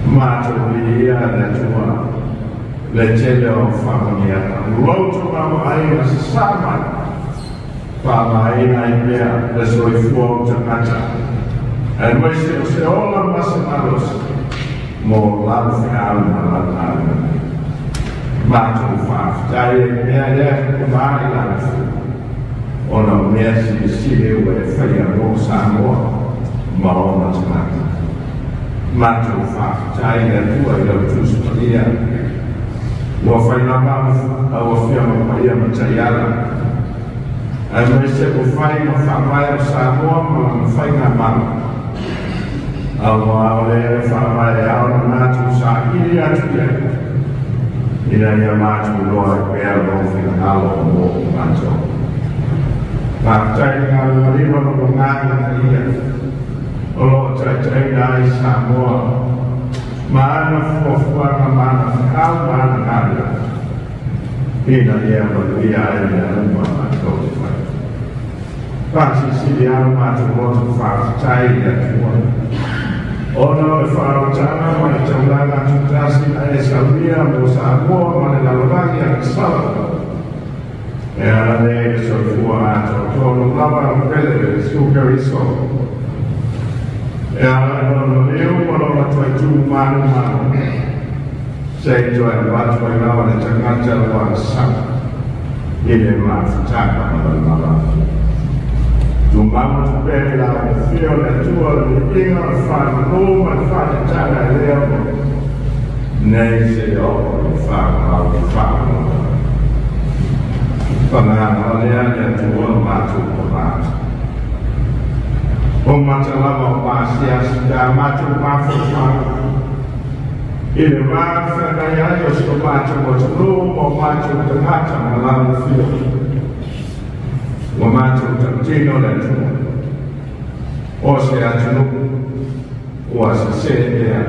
Matou viia le Atua, le tele o au faamanuiaga, o lou tamaoaiga sasā mai, faaaogaina ai pea le soifua o ou tagata, aemaise o se ola ma se malosi mo lau feau ma lau galuega. Matou faafetai ai pea lea tama i lau Afioga, ona o mea silisili ua e faia mo Samoa ma ona tagata. Matou faafetai i le Atua i lau Tusi Paia ua fai lava lau Afioga Paia ma Taiala, aemaise ua fai ma faavae o Samoa ma lana faigamalo, aua o lea e faavae ao na matou saili atu i ai, ina ia matou iloa ai pea lou finagalo mo matou. Faafetai i le galuega lima ma le Agaga Paia o lo o taitaiina ai Samoa ma ana fuafuaga ma ana feau ma ana galuega, ina ia manuia ai mea uma matou te fai. Faasilisili lava lo matou loto faafetai i le Atua, ona o le faaolataga ma le taulaga tutasi na e saunia mo Samoa ma le lalolagi agasala, e ala nei i le soifua atoatoa o lou lava o pele Iesu Keriso, e ala i lona maliu ma lona toe tu manumanu, se i toe avatu ai lava le tagata ua agasala i le mafutaga ma lona malafia. Tumau atu pea i la alofia o le Atua le viiga o le faamanu ma le faatatala e le aoga nei seia oo i le faamau i faamanu. Pagaga o lea le Atua o matou pamata. O mata lava o maasiasi pe a matou mafaufau i le va feagai ai o si o matou atunuu ma o matou tagata ma lalofia. Ua matou tautino le Atua o se atunuu ua sesē pea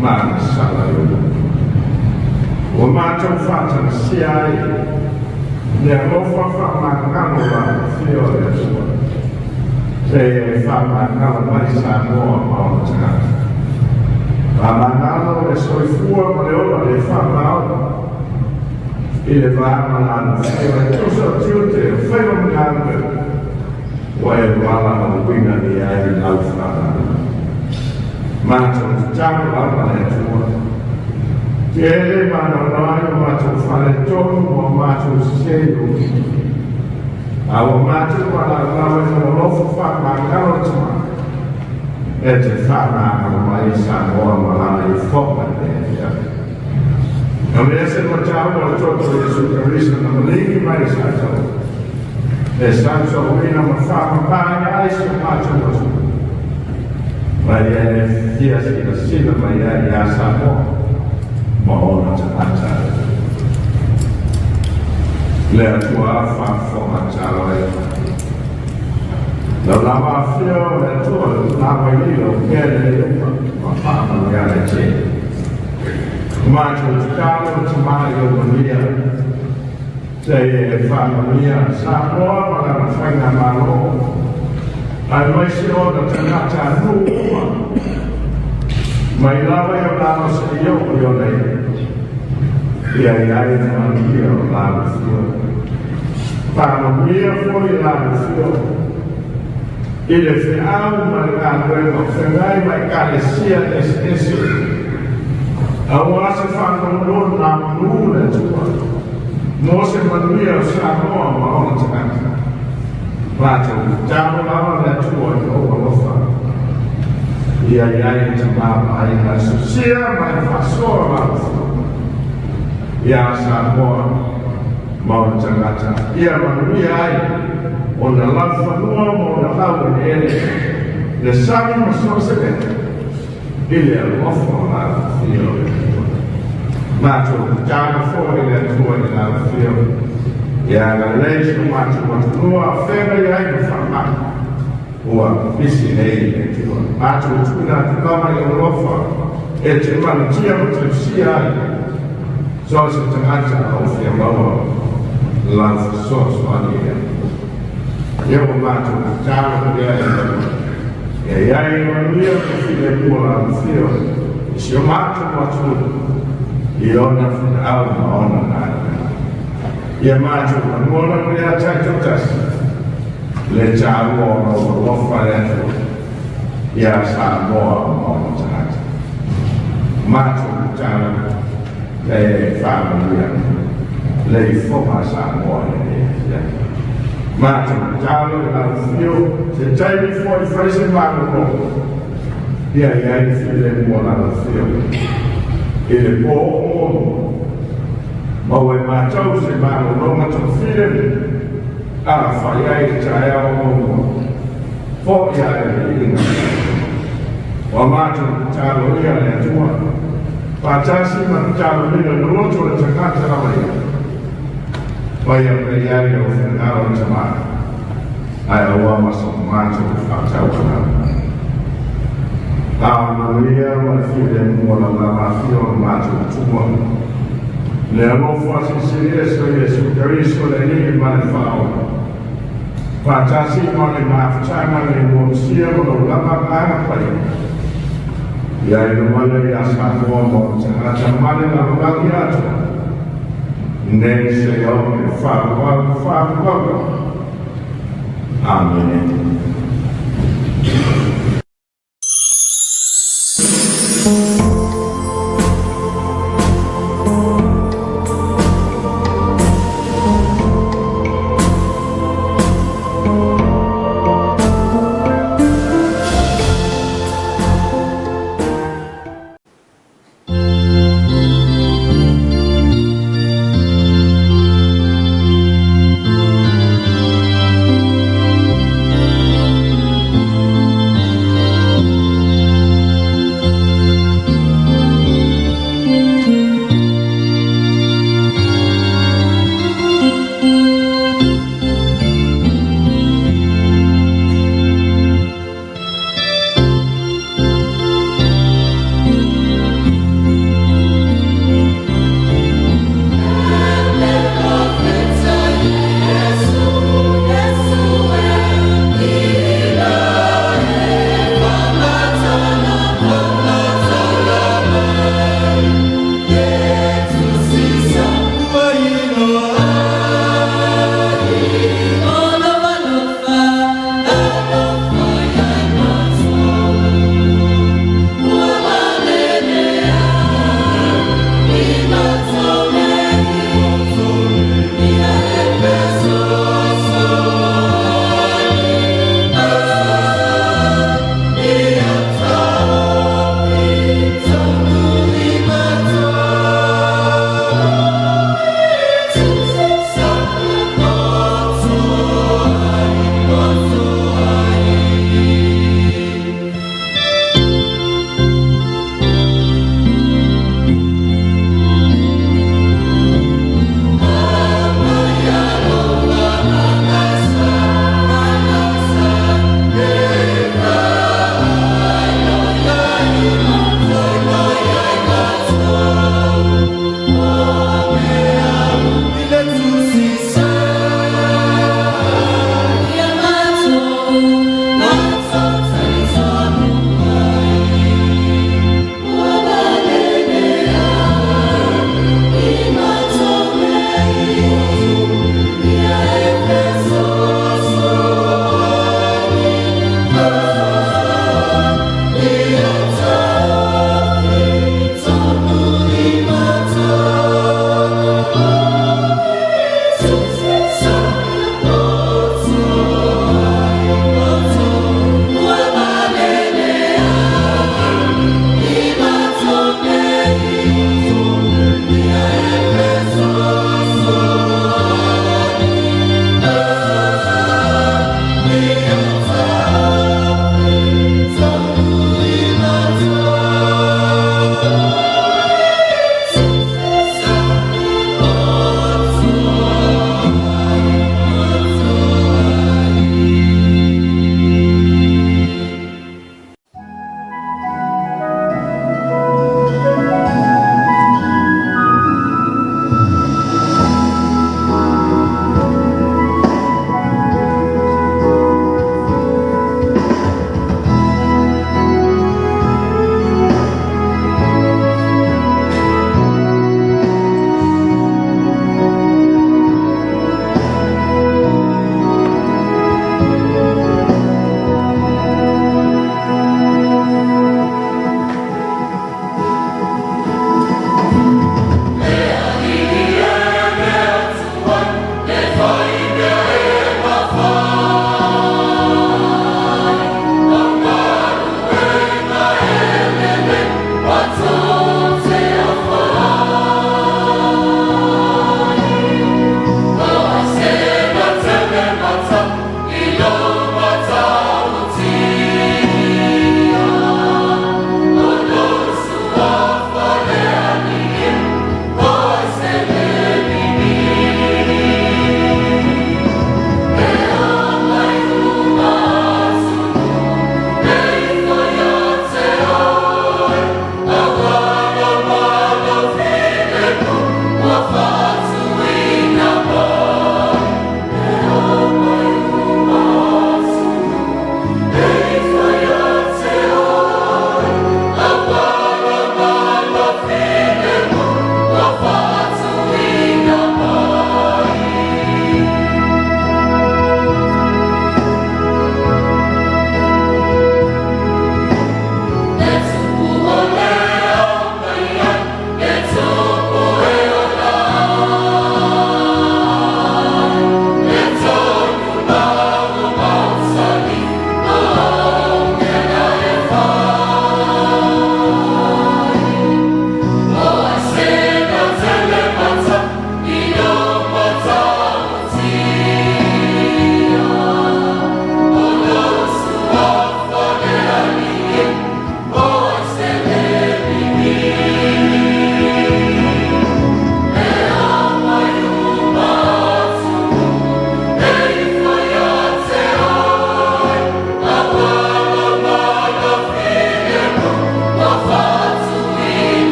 ma agasala i ou luma. Ua matou faatagasia ai le alofa faamagalo o lalofia o le Atua, seia e faamagalo mai Samoa ma ona tagata. Faamagalo le soifua ma le ola le faamaoni i le va ma lalofia e tusa o tiute o faiva ma galuega ua e valaauina i ai lau faamagalo. Matou tatalo lava le Atua, tele maanoanoa ai o matou faaletonu ma o matou sesē i lou lima, a ua matou valaaulau ai lou alofa faamagalo le Tama e te faamagalo mai i Samoa ma lana ifoga i le afiafi. O lea se matau o le toto o Iesu Keriso na maligi mai i Saitaua, e sausauina ma faamamaina ai si o matou atunuu. Ma ia e fia silasila mai ai ia Samoa ma ona tagata. Le Atua faafofoga tatalo ai. Lau lava afio o le Atua le tulaga i lilo mea lelei uma ma faamanuiaga e tele. Matou tatalo le Tama i lou manuia. Se e faamanuia Samoa ma lana faigamalo, aemaise ona tagata nuu uma, mai lava i ona alo seia oo i ona iu. Ia i ai le manuia o la afio. Faamanuia foi la afio i le feau ma le galuega o feagai ma Ekalesia eseese, aua se faanonono namanu le Atua mo se manuia o Samoa ma ona tagata. Matou tatalo lava le Atua i lou alofa, ia i ai le Tama ma Aiga e sosia ma e faasoa la Atua iā Samoa ma ona tagata, ia manuia ai ona laufanua ma ona laueleele, le sami ma so o se mea, i le alofa o la Afio o le Atua. Matou tatalo foi i le Atua i la Afio, ia agalelei si o matou atunuu a o feagai ai ma faamai ua pisi nei i le Atua. Matou tuuina atu lava i lou alofa e te malutia ma tausia ai so o se tagata o lo o fia maua lau fesoasoani i le Atua. Ia ua matou tatalo pea e le Atua. Ia i ai le manuia ma le filemu o lau afio i si o matou atunuu i ona feau ma ona galuega. Ia matou lagona pea taitoatasi le taua o lou alofa le Atua iā Samoa ma ona tagata. Matou tatalo e faamanuia le ifoga a Samoa i lenei afiafi. Matou tatalo i lau afio se taimi foi fai se malolo ia i ai le filemu o lau afio i le po o muamua. Maua e matou se malologa toafilemu a fai ai le taeao muamua foi a le viiga. Ua matou tatalo ia le Atua, faatasi ma tataloina le loto o le tagata lava ia. Faia mai ai lou finagalo le Tama, ae aua ma so matou faatauanau. A o le manuia ma le filemu o lau lava afio o le matou Atua, le alofa silisili ese o Iesu Keriso le Alii ma le Faaola, faatasi ma le mafutaga le Uamusia ma lou lava Agaga Paia, ia i lumana ia Samoa ma ona tagata ma le lalolagi atoa, nei seia oo i le faavavau faavavau. Amene.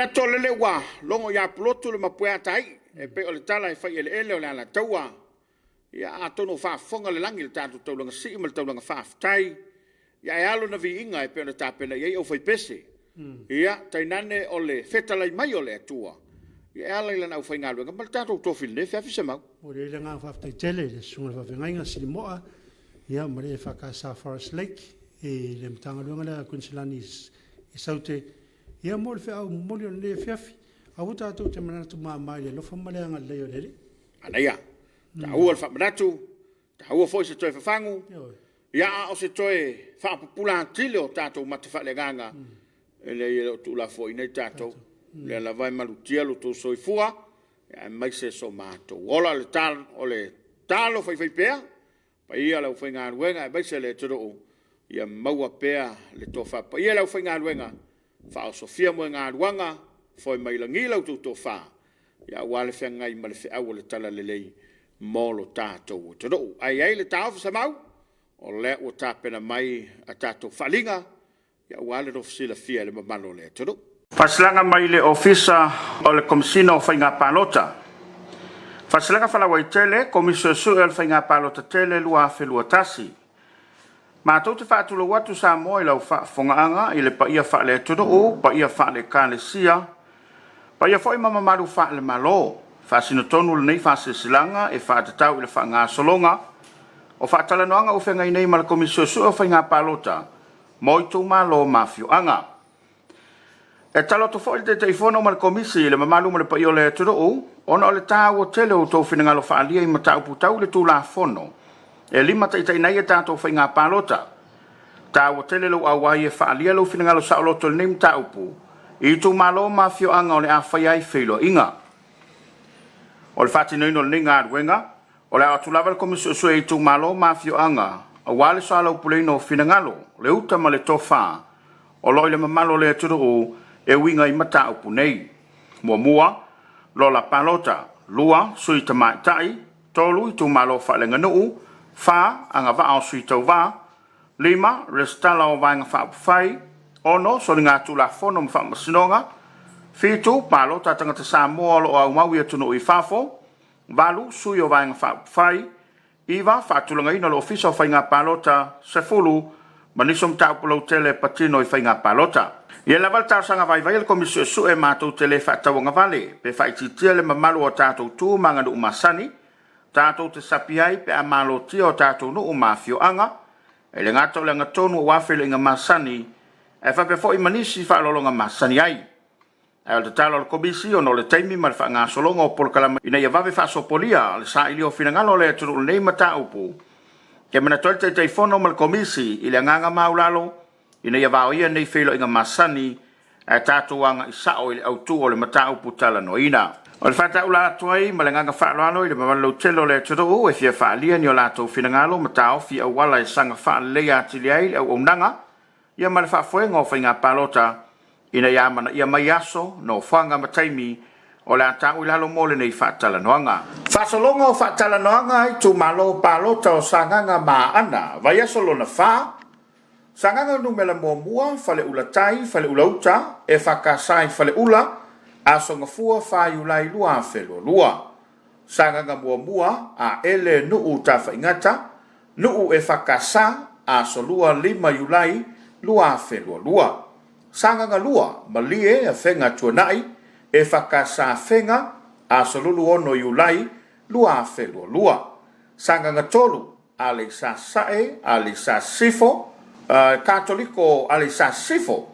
Manatu o lele ua logo ia Pulotu le mapuea tai e pei o le tala e fai eleele o le Alataua. Ia atonu o faafofoga le lagi i le tatou taulaga sii ma le taulaga faafetai, ia ae a lona viiga e pei ona tapena i ai aufaipese. Ia tainane o le fetalai mai o le Atua ia e ala i lana aufaigaluega ma le tatou tofi i lenei afiafi Semau. Momoli ai le agaga faafetai tele i le Susuga i le Faafeagaiga Silimoa ia ma le EFKS Forest Lake i le Matagaluega lea a Koiniselani i Saute ia mo le feau momoli o lenei afiafi. Aua tatou te manatu mama i le alofa ma le agalelei o le Alii. Manaia. Taua le faamanatu, taua foi se toe fafagu, ia a o se toe faapupula atili o tatou mata faaleagaga, e leai e le o tuulafoaiina i tatou. O lea lava e malutia lo outou soifua, aemaise so matou ola. O le tatalo faifaipea, paia o le aufaigaluega aemaise le atunuu, ia maua pea le tofa paia i le aufaigaluega, faaosofia moegaluaga, foe mai lagi la outou tofa, aua le feagai ma le feau o le talalelei mo lo tatou atunuu. Ae i ai le taofi Semau, o lea ua tapena mai a tatou faaaliga aua le lofu silafia e le mamalu o le atunuu. Faasilaaga mai le Ofisa o le Komesina o Faiga Palota. Faasilaaga Faalauaitele, Komisi Suesue o le Faiga Palota Tele 2021. Matou te faatulou atu Samoa i lau faafofogaaga i le paia faale-atunuu, paia faale-Ekalesia, paia foi ma mamalu faale-Malo. Faasino tonu lenei faasilasilaga e faatatau i le faagasologa o faatalanoaga ua feagai nei ma le Komisi Suesue o Faiga Palota mo itumalo ma afioaga. E tatalo atu foi le Taitaifono ma le Komisi i le mamalu ma le paia o le atunuu, ona o le taua tele o outou finagalo faaalia i mataupu tau i le Tulafono e limataitaiina ai a tatou faiga palota. Taua tele lou auai e faaalia lou finagalo saoloto i lenei mataupu i itumalo ma afioaga o le a faia ai feiloaiga. O le faatinoina o lenei galuega, O le a o atu lava le Komisi Suesue i itumalo ma afioaga aua le soalaupuleina o finagalo, le uta ma le tofa o lo o i le mamalu o le atunuu e uiga i mataupu nei. Muamua, Lola Palota. 2, Sui Tamaitai. 3, Itumalo Faaleaganuu. 4, Agavaa o Sui Tauva. 5, Resitala o Vaega Faaupufai. 6, Soligatulafono ma Faamasinoga. 7, Palota a Tagata Samoa o lo o aumau i atunuu i fafo. 8, Sui o Vaega Faaupufai, 9, Faatulagaina o le Ofisa o Faiga Palota, 10, ma nisi o mataupu lautele e patino i faiga palota. Ia lava le talosaga vaivai a le Komisi Suesue matou te le faatauagavale pe faaitiitia le mamalu o a tatou tu ma aganuu masani tatou te sapi ai pe a malotia o tatou nuu ma afioaga, e le gata o le agatonu aua feiloaiga masani ae faapea foi ma nisi faaaloaloga masani ai. Ae o le tatalo a le Komisi, ona o le taimi ma le faagasologa o polokalame ina ia vave faasopolia le sailia o finagalo o le atunuu i lenei mataupu, e manatu ai le Taitaifono ma le Komisi i le agaga maualalo ina ia vaoia nei feiloaiga masani ae tatou agai sao i le autu o le mataupu talanoaina. O le faataula atu ai ma le agaga faaaloalo i le mamalu lautele o le atunuu e fia faaalia ni o latou finagalo ma taofi auala e saga faaleleia atili ai le auaunaga ia ma le faafoega o faiga palota ina ia amanaia mai aso, nofoaga ma taimi o le a ta'u i lalo mo lenei faatalanoaga. Faasologa o faatalanoaga Itumalo Palota o Sagaga ma Aana, vaiaso lona fa, Sagaga Numera Muamua, Faleula Tai, Faleula Uta, EFKS i Faleula, Aso Gafua 4 Iulai 2022. Sagaga Muamua, Aele Nuu Tafaigata, Nuu EFKS, Aso Lua 5 Iulai 2022. Sagaga 2, Malie Afega Tuanai, EFKS Afega, Aso Lulu 6 Iulai 2022. Sagaga 3, Aleisa Sasae, Aleisa Sisifo, Katoliko Aleisa Sisifo,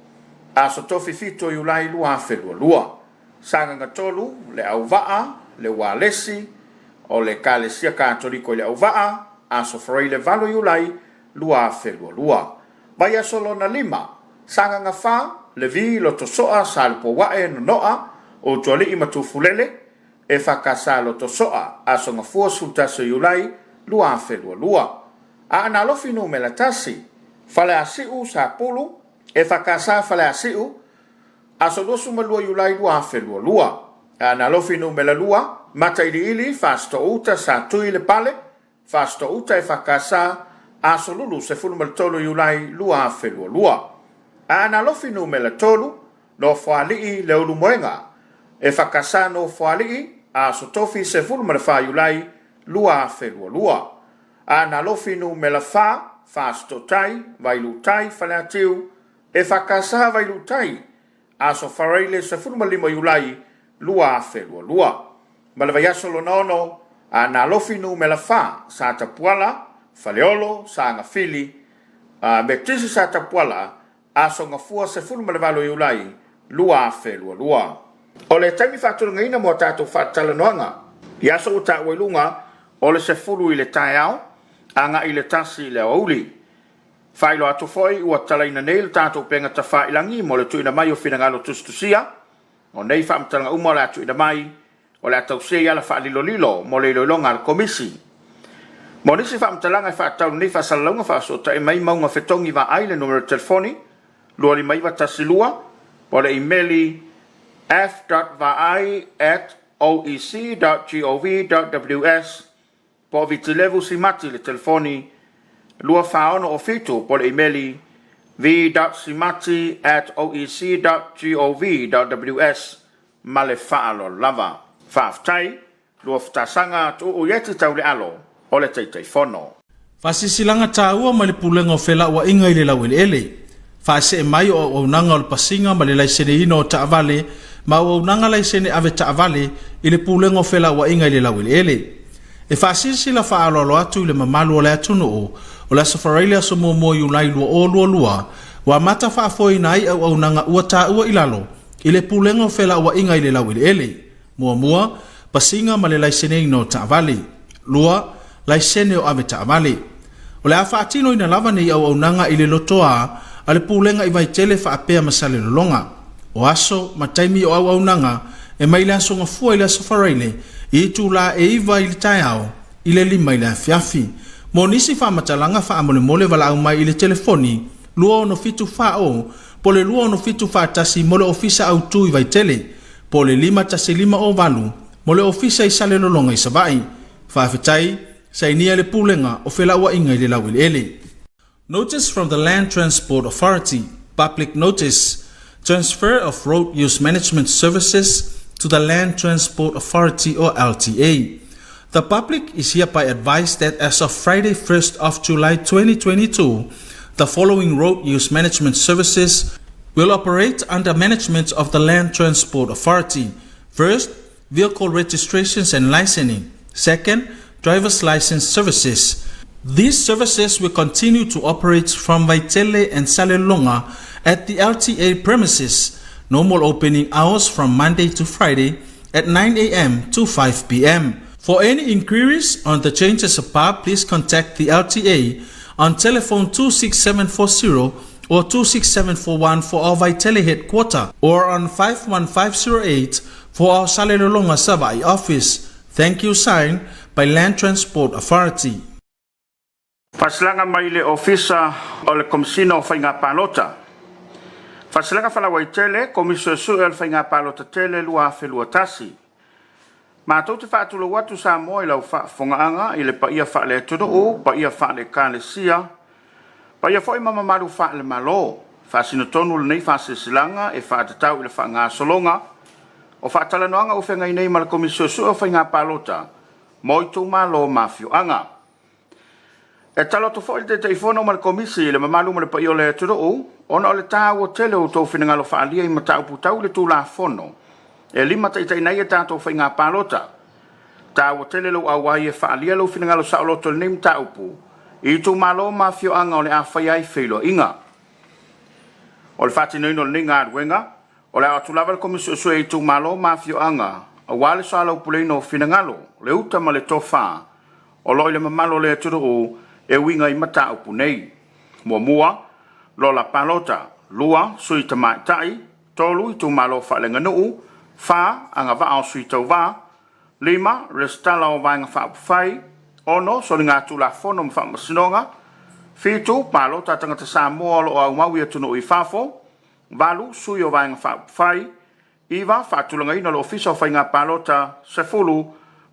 Aso Tofi 7 Iulai 2022. Sagaga 3, Le Auvaa, Le Ualesi, o le Ekalesia Katoliko i Le Auvaa, Aso Faraile 8 Iulai 2022. Vaiaso lona lima, Sagaga 4, Levi, Lotosoa, Salupouae, Nonoa, Utualii ma Tufulele, EFKS Lotosoa, Aso Gafua 11 Iulai 2022. Aana Alofi Numera 1, Faleasiu, Sapulu, EFKS Faleasiu, Aso 22 Iulai 2022. Aana Alofi Numera 2, Matailiili, Fasitoo-uta, Satui, Lepale, Fasitoo-uta, EFKS, Aso Lulu 13 Iulai 2022. Aana Alofi Numera 3, Nofoalii Leulumoega, EFKS Nofoalii, Aso Tofi 14 Iulai 2022. Aana Alofi Numera 4, Fasitootai, Vailuutai, Faleatiu, EFKS Vailuutai, Aso Faraile 15 Iulai 2022. Ma le vaiaso lona ono, Aana Alofi Numera 4, Satapuala, Faleolo, Saagafili, Metisi Satapuala, Aso Gafua 18 Iulai 2022. O le taimi faatulagaina mo a tatou faatalanoaga i aso ua taua i luga, o le 10 i le taeao agai i le 1 i le aoauli. Faailoa atu foi ua talaina nei le tatou upega tafailagi mo le tuuina mai o finagalo tusitusia. O nei faamatalaga uma o le a tuuina mai, o le a tausia i ala faalilolilo mo le iloiloga a le Komisi. Mo nisi faamatalaga e faatatau i lenei faasalalauga, faafesootai mai Mauga Fetogi Vaai le numera telefoni 25912 po o le imeli f.vaai@oec.gov.ws po o Vitilevu Simati i le telefoni 2407 po o le imeli v.simati@oec.gov.ws. Ma le faaaloalo lava. Faafetai, Luafatasaga Tuuu Ieti Taulealo o le Taitaifono. Faasilasilaga taua mai le Pulega o Felauaiga i le Laueleele. Faasee mai o auaunaga o le pasiga ma le laiseneina o taavale ma auaunaga laisene ave taavale i le Pulega o Felauaiga i le Laueleele. E faasilasila faaaloalo atu i le mamalu o le atunuu, o le Aso Faraile aso 1 Iulai 2022, ua amata faafoeina ai auaunaga ua taua i lalo i le Pulega o Felauaiga i le Laueleele, Muamua, pasiga ma le laiseneina o taavale. Lua, laisene o avetaavale. O le a faatinoina lava nei auaunaga i le lotoa a le Pulega i Vaitele faapea ma Salelologa. O aso ma taimi o auaunaga e mai le Aso Gafua i le Aso Faraile i itula e 9 i le taeao i le 5 i le afiafi. Mo nisi faamatalaga faamolemole valaau mai i le telefoni 26740 po o le 26741 mo le Ofisa Autu i Vaitele po o le 51508 mo le Ofisa i Salelologa i Savaii. Faafetai, sainia le Pulega o Felauaiga i le Laueleele. Notice from the Land Transport Authority, Public Notice, Transfer of Road Use Management Services to the Land Transport Authority or LTA. The public is hereby advised that as of Friday 1st of July 2022, the following road use management services will operate under management of the Land Transport Authority. First, vehicle registrations and licensing. Second, driver's license services. These services will continue to operate from Vaitele and Salelologa at the LTA premises. Normal opening hours from Monday to Friday at 9 a.m. to 5 p.m. For any inquiries on the changes above, please contact the LTA on telephone 26740 or 26741 for our Vaitele headquarter or on 51508 for our Salelologa Savaii office. Thank you signed by Land Transport Authority. Faasilanga mai le Ofisa o le Komesina o Faiga Palota. Faasilanga Faalauaitele, Komisi Suesue o le Faiga Palota Tele 2021. Matou te faatulou atu Samoa i lau faafofogaaga i le paia faale-atunuu, paia faale-ekalesia, paia foi ma mamalu faale-Malo. Faasino tonu lenei faasilasilaga e faatatau i le faagasologa o faatalanoaga ua feagai nei ma le Komisi Suesue o Faiga Palota mo itumalo ma afioaga. E tatalo atu foi le Taitaifono ma le Komisi i le mamalu ma le paia o le atunuu, ona o le taua tele o outou finagalo faaalia i mataupu tau i le Tulafono e limataitaiina ai a tatou faiga palota. Taua tele lou auai e faaalia lou finagalo saoloto i lenei mataupu i itumalo ma afioaga o le a faia ai feiloaiga. O le faatinoina o lenei galuega, o le a o atu lava le Komisi Suesue i itumalo ma afioaga aua le soalaupuleina o finagalo, le uta ma le tofa o lo o i le mamalu o le atunuu e uiga i mataupu nei. Muamua, Lola Palota, 2, Sui Tamaitai, 3, Itumalo Faaleaganuu, 4, Agavaa o Sui Tauva, 5, Resitala o Vaega Faaupufai, 6, Soligatulafono ma Faamasinoga, 7, Palota a Tagata Samoa o lo o aumau i atunuu i fafo, 8, Sui o Vaega Faaupufai, 9, Faatulagaina o le Ofisa o Faiga Palota, 10,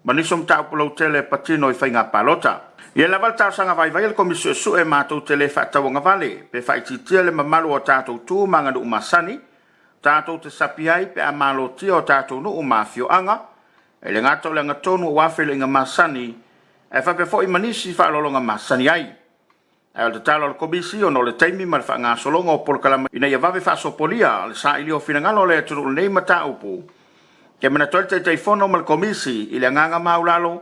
ma nisi o mataupu lautele e patino i faiga palota. Ia lava le talosaga vaivai a le Komisi Suesue matou te le faatauagavale pe faaitiitia le mamalu o a tatou tu ma aganuu masani. Tatou te sapi ai pe a malotia o tatou nuu ma afioaga, e le gata o le agatonu aua feiloaiga masani, ae faapea foi ma nisi faaaloaloga masani ai. Ae o le tatalo a le Komisi ona o le taimi ma le faagasologa o polokalame ina ia vave faasopolia le sailia o finagalo o le atunuu i lenei mataupu, e manatu ai le Taitaifono ma le Komisi i le agaga maulalo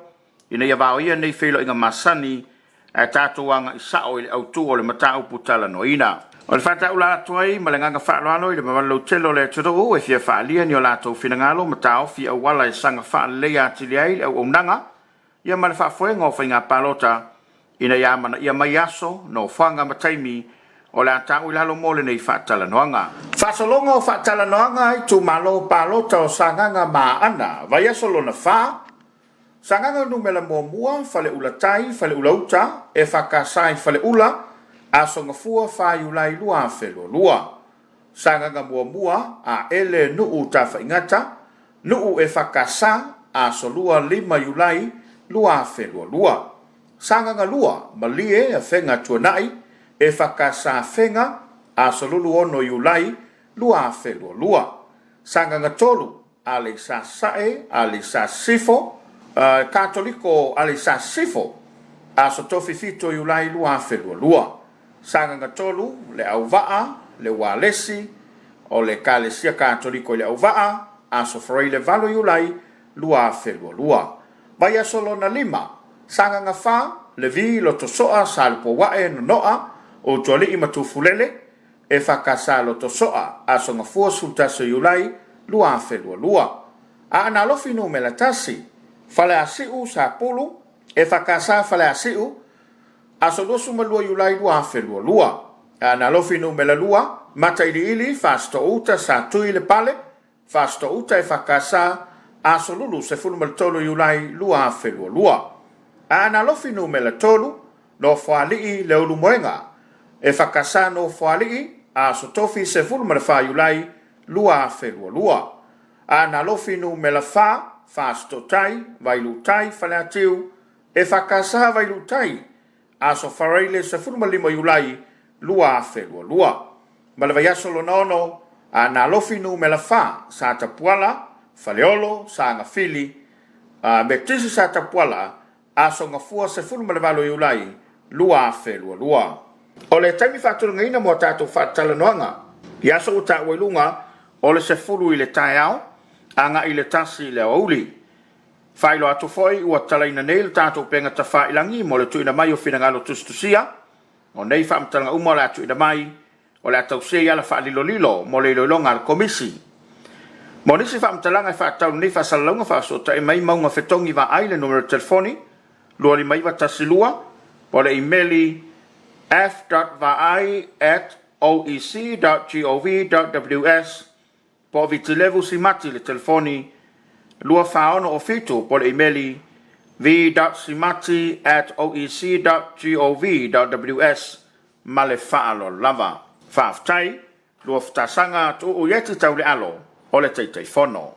ina ia vaoia nei feiloaiga masani ae tatou agai sao i le autu o le mataupu talanoaina. O le faataula atu ai ma le agaga faaaloalo i le mamalu lautele o le atunuu e fia faaalia ni o latou finagalo ma taofi i auala e saga faaleleia atili ai le auaunaga ia ma le faafoega o faiga palota ina ia amanaia mai aso, nofoaga ma taimi o le a ta'u i lalo mo lenei faatalanoaga. Faasologa o faatalanoaga Itumalo Palota o Sagaga ma Aana, Vaiaso lona fa, Sagaga Numera muamua, Faleula Tai, Faleula Uta, EFKS i Faleula, Aso Gafua 4 Iulai 2022. Sagaga muamua, Aele Nuu Tafaigata, Nuu EFKS, Aso Lua 5 Iulai 2022. Sagaga 2, Malie Afega Tuanai, EFKS Afega, Aso Lulu 6 Iulai 2022. Sagaga 3, Aleisa Sasae, Aleisa Sisifo, Katoliko Aleisa Sisifo, Aso Tofi 7 Iulai 2022. Sagaga 3, Le Auvaa, Le Ualesi, o le Ekalesia Katoliko i Le Auvaa, Aso Faraile 8 Iulai 2022. Vaiaso lona lima, Sagaga 4, Levi, Lotosoa, Salupouae, Nonoa, Utualii ma Tufulele, EFKS Lotosoa, Aso Gafua 11 o Iulai 2022. Aana Alofi Numera 1, Faleasiu, Sapulu, EFKS Faleasiu, Aso 22 Iulai 2022. Aana Alofi Numera 2, Matailiili, Fasitoo-uta, Satui, Lepale, Fasitoo-uta, EFKS, Aso Lulu 13 Iulai 2022. Aana Alofi Numera 3, Nofoalii, Leulumoega, EFKS Nofoalii, Aso Tofi 14 Iulai 2022. Aana Alofi Numera 4, Fasitootai, Vailuutai, Faleatiu, EFKS Vailuutai, Aso Faraile 15 Iulai 2022. Ma le vaiaso lona ono, Aana Alofi Numera 4, Satapuala, Faleolo, Sagafili, Metisi Satapuala, Aso Gafua 18 Iulai 2022. O le taimi faatulagaina mo a tatou faatalanoaga i aso ua taua i luga, o le 10 i le taeao agai i le 1 i le aoauli. Faailoa atu foi ua talaina nei le tatou upega tafailagi mo le tuuina mai o finagalo tusitusia. O nei faamatalaga uma o le a tuuina mai o le a tausia i ala faalilolilo mo le iloiloga a le Komisi. Mo nisi faamatalaga e faatatau i lenei faasalalauga, faafesootai mai Mauga Fetogi Vaai le numera telefoni 25912 po o le imeli f.vaai@oec.gov.ws po o Vitilevu Simati i le telefoni 24607 po o le imeli v.simati@oec.gov.ws. Ma le faaaloalo lava. Faafetai, Luafatasaga Tuuu Ieti Taulealo o le Taitaifono.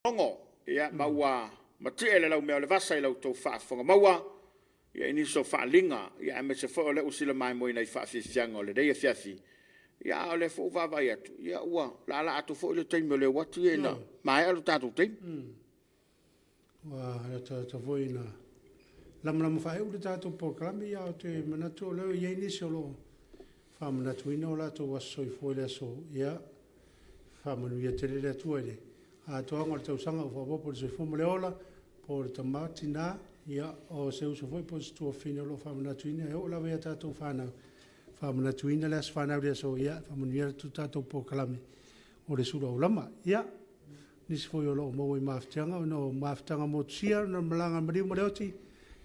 Logo, ia, ma ua matie le laumea o le vasa i la outou faafofoga maua, ia, i nisi o faaaliga, ia, aemaise foi o lea ua silamaimoa i faafiafiaga o lenei afiafi, ia, a o lea foi ua vaavaai atu, ia, ua laalaa atu foi le taimi o le uati ia ina maea lo tatou taimi. Ua latalata foi ina lamalama faaiu le tatou polokalame, ia, ou te manatu o lea e i ai nisi o lo o faamanatuina o latou aso soifua i le aso, ia, faamanuia tele le Atua i le atoaga o le tausaga ua faaopoopo i le soifua ma le ola, po o le tama, tina, ia, o se uso foi po o se tuafafine o lo o faamanatuina, e oo lava ia tatou fanau, faamanatuina le aso fanau i le aso, ia, faamanuia atu le tatou polokalame o le sulu aulama. Ia, nisi foi o lo o maua i mafatiaga ona o mafutaga motusia ona o le malaga a le maliu ma le oti,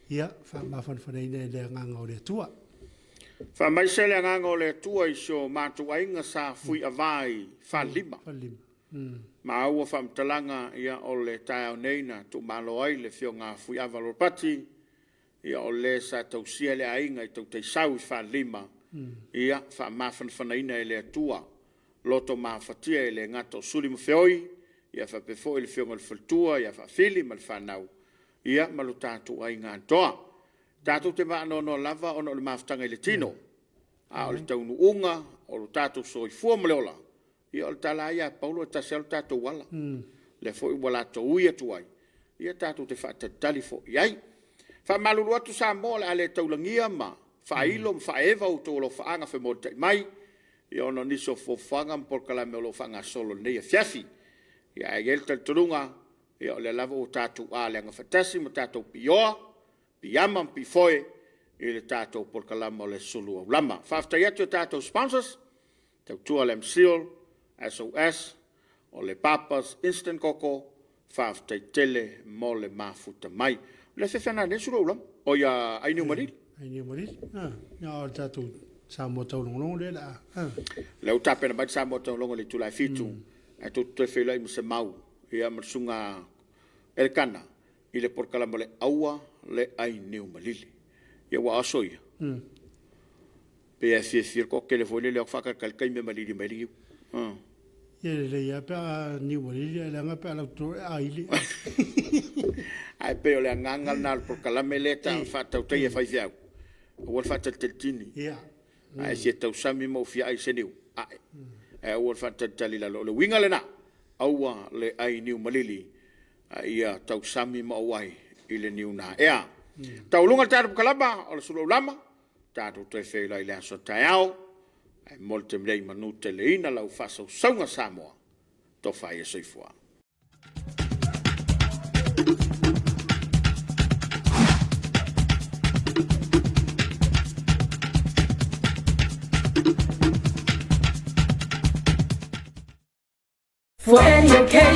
ia, faamafanafanaina e le agaga o le Atua. Faamaise le agaga o le Atua i si o matou aiga sa Fuiava i Falelima. Maua faamatalaga ia o le taeao nei na tuumalo ai le afioga Fuiava Ropati, ia o le sa tausia le aiga i Tautaisau i Falelima, ia faamafanafanaina e le Atua loto mafatia e le gata o Suli ma Feoi, ia faapea foi le afioga i le faletua ia Faafili ma le fanau, ia ma lo tatou aiga atoa. Tatou te faanoanoa lava ona o le mafutaga i le tino, a o le taunuuga o lo tatou soifua ma le ola, ia o le tala lava ia a Paulo, e tasi lava lo tatou ala. Lea foi ua latou ui atu ai, ia tatou te faatalitali foi i ai. Faamalulu atu Samoa o le a le taulagia ma faailo ma faaeva outou alofaaga femolitai mai, ia ona o nisi o fuafuaga ma polokalame o lo o faagasolo i lenei afiafi. Ia ae i ai le talitonuga, ia o lea lava ua tatou aleaga faatasi ma tatou piioa, piiama ma piifoe i le tatou polokalama o le sulu aulama. Faafetai atu i tatou sponsors, tautua le MCIL, SOS, o le Papa's Instant Coco, faafetai tele mo le mafuta mai. O le afiafi a nanei le sulu aulama, o ia Ainiu Malili. Ainiu Malili, ah, o le tatou Samoa Taulogologo lea la. Ah. Lea ua tapena mai le Samoa Taulogologo i le itula e 7, ae tou te toe feiloai ma Semau, ia ma le susuga Elekana i le polokalame o le Aua le Ai Niu Malili. Ia ua aso ia. Pe a fiafia le toatele foi lele o atu faatalitali taimi e malili mai ai le niu. Ia lelei lava pe a niu malili ae leaga pe a lautoto e aili. Ae pei o le agaga lena o le polokalame lea e faatautaia e faifeau, aua le faatalitali tini. A e fia tausami ma ou fia ai i se niu, ae. Ae aua le faatalitali i lalo. O le uiga lena, aua le ai niu malili, a ia tausami ma ou ai i le niu na. Ea, taualuga le tatou kalama o le suluaulama, tatou toe feiloai i le aso a taeao, ae mo le taimi nei, manuteleina lau faasausauga Samoa, tofa ia soifua.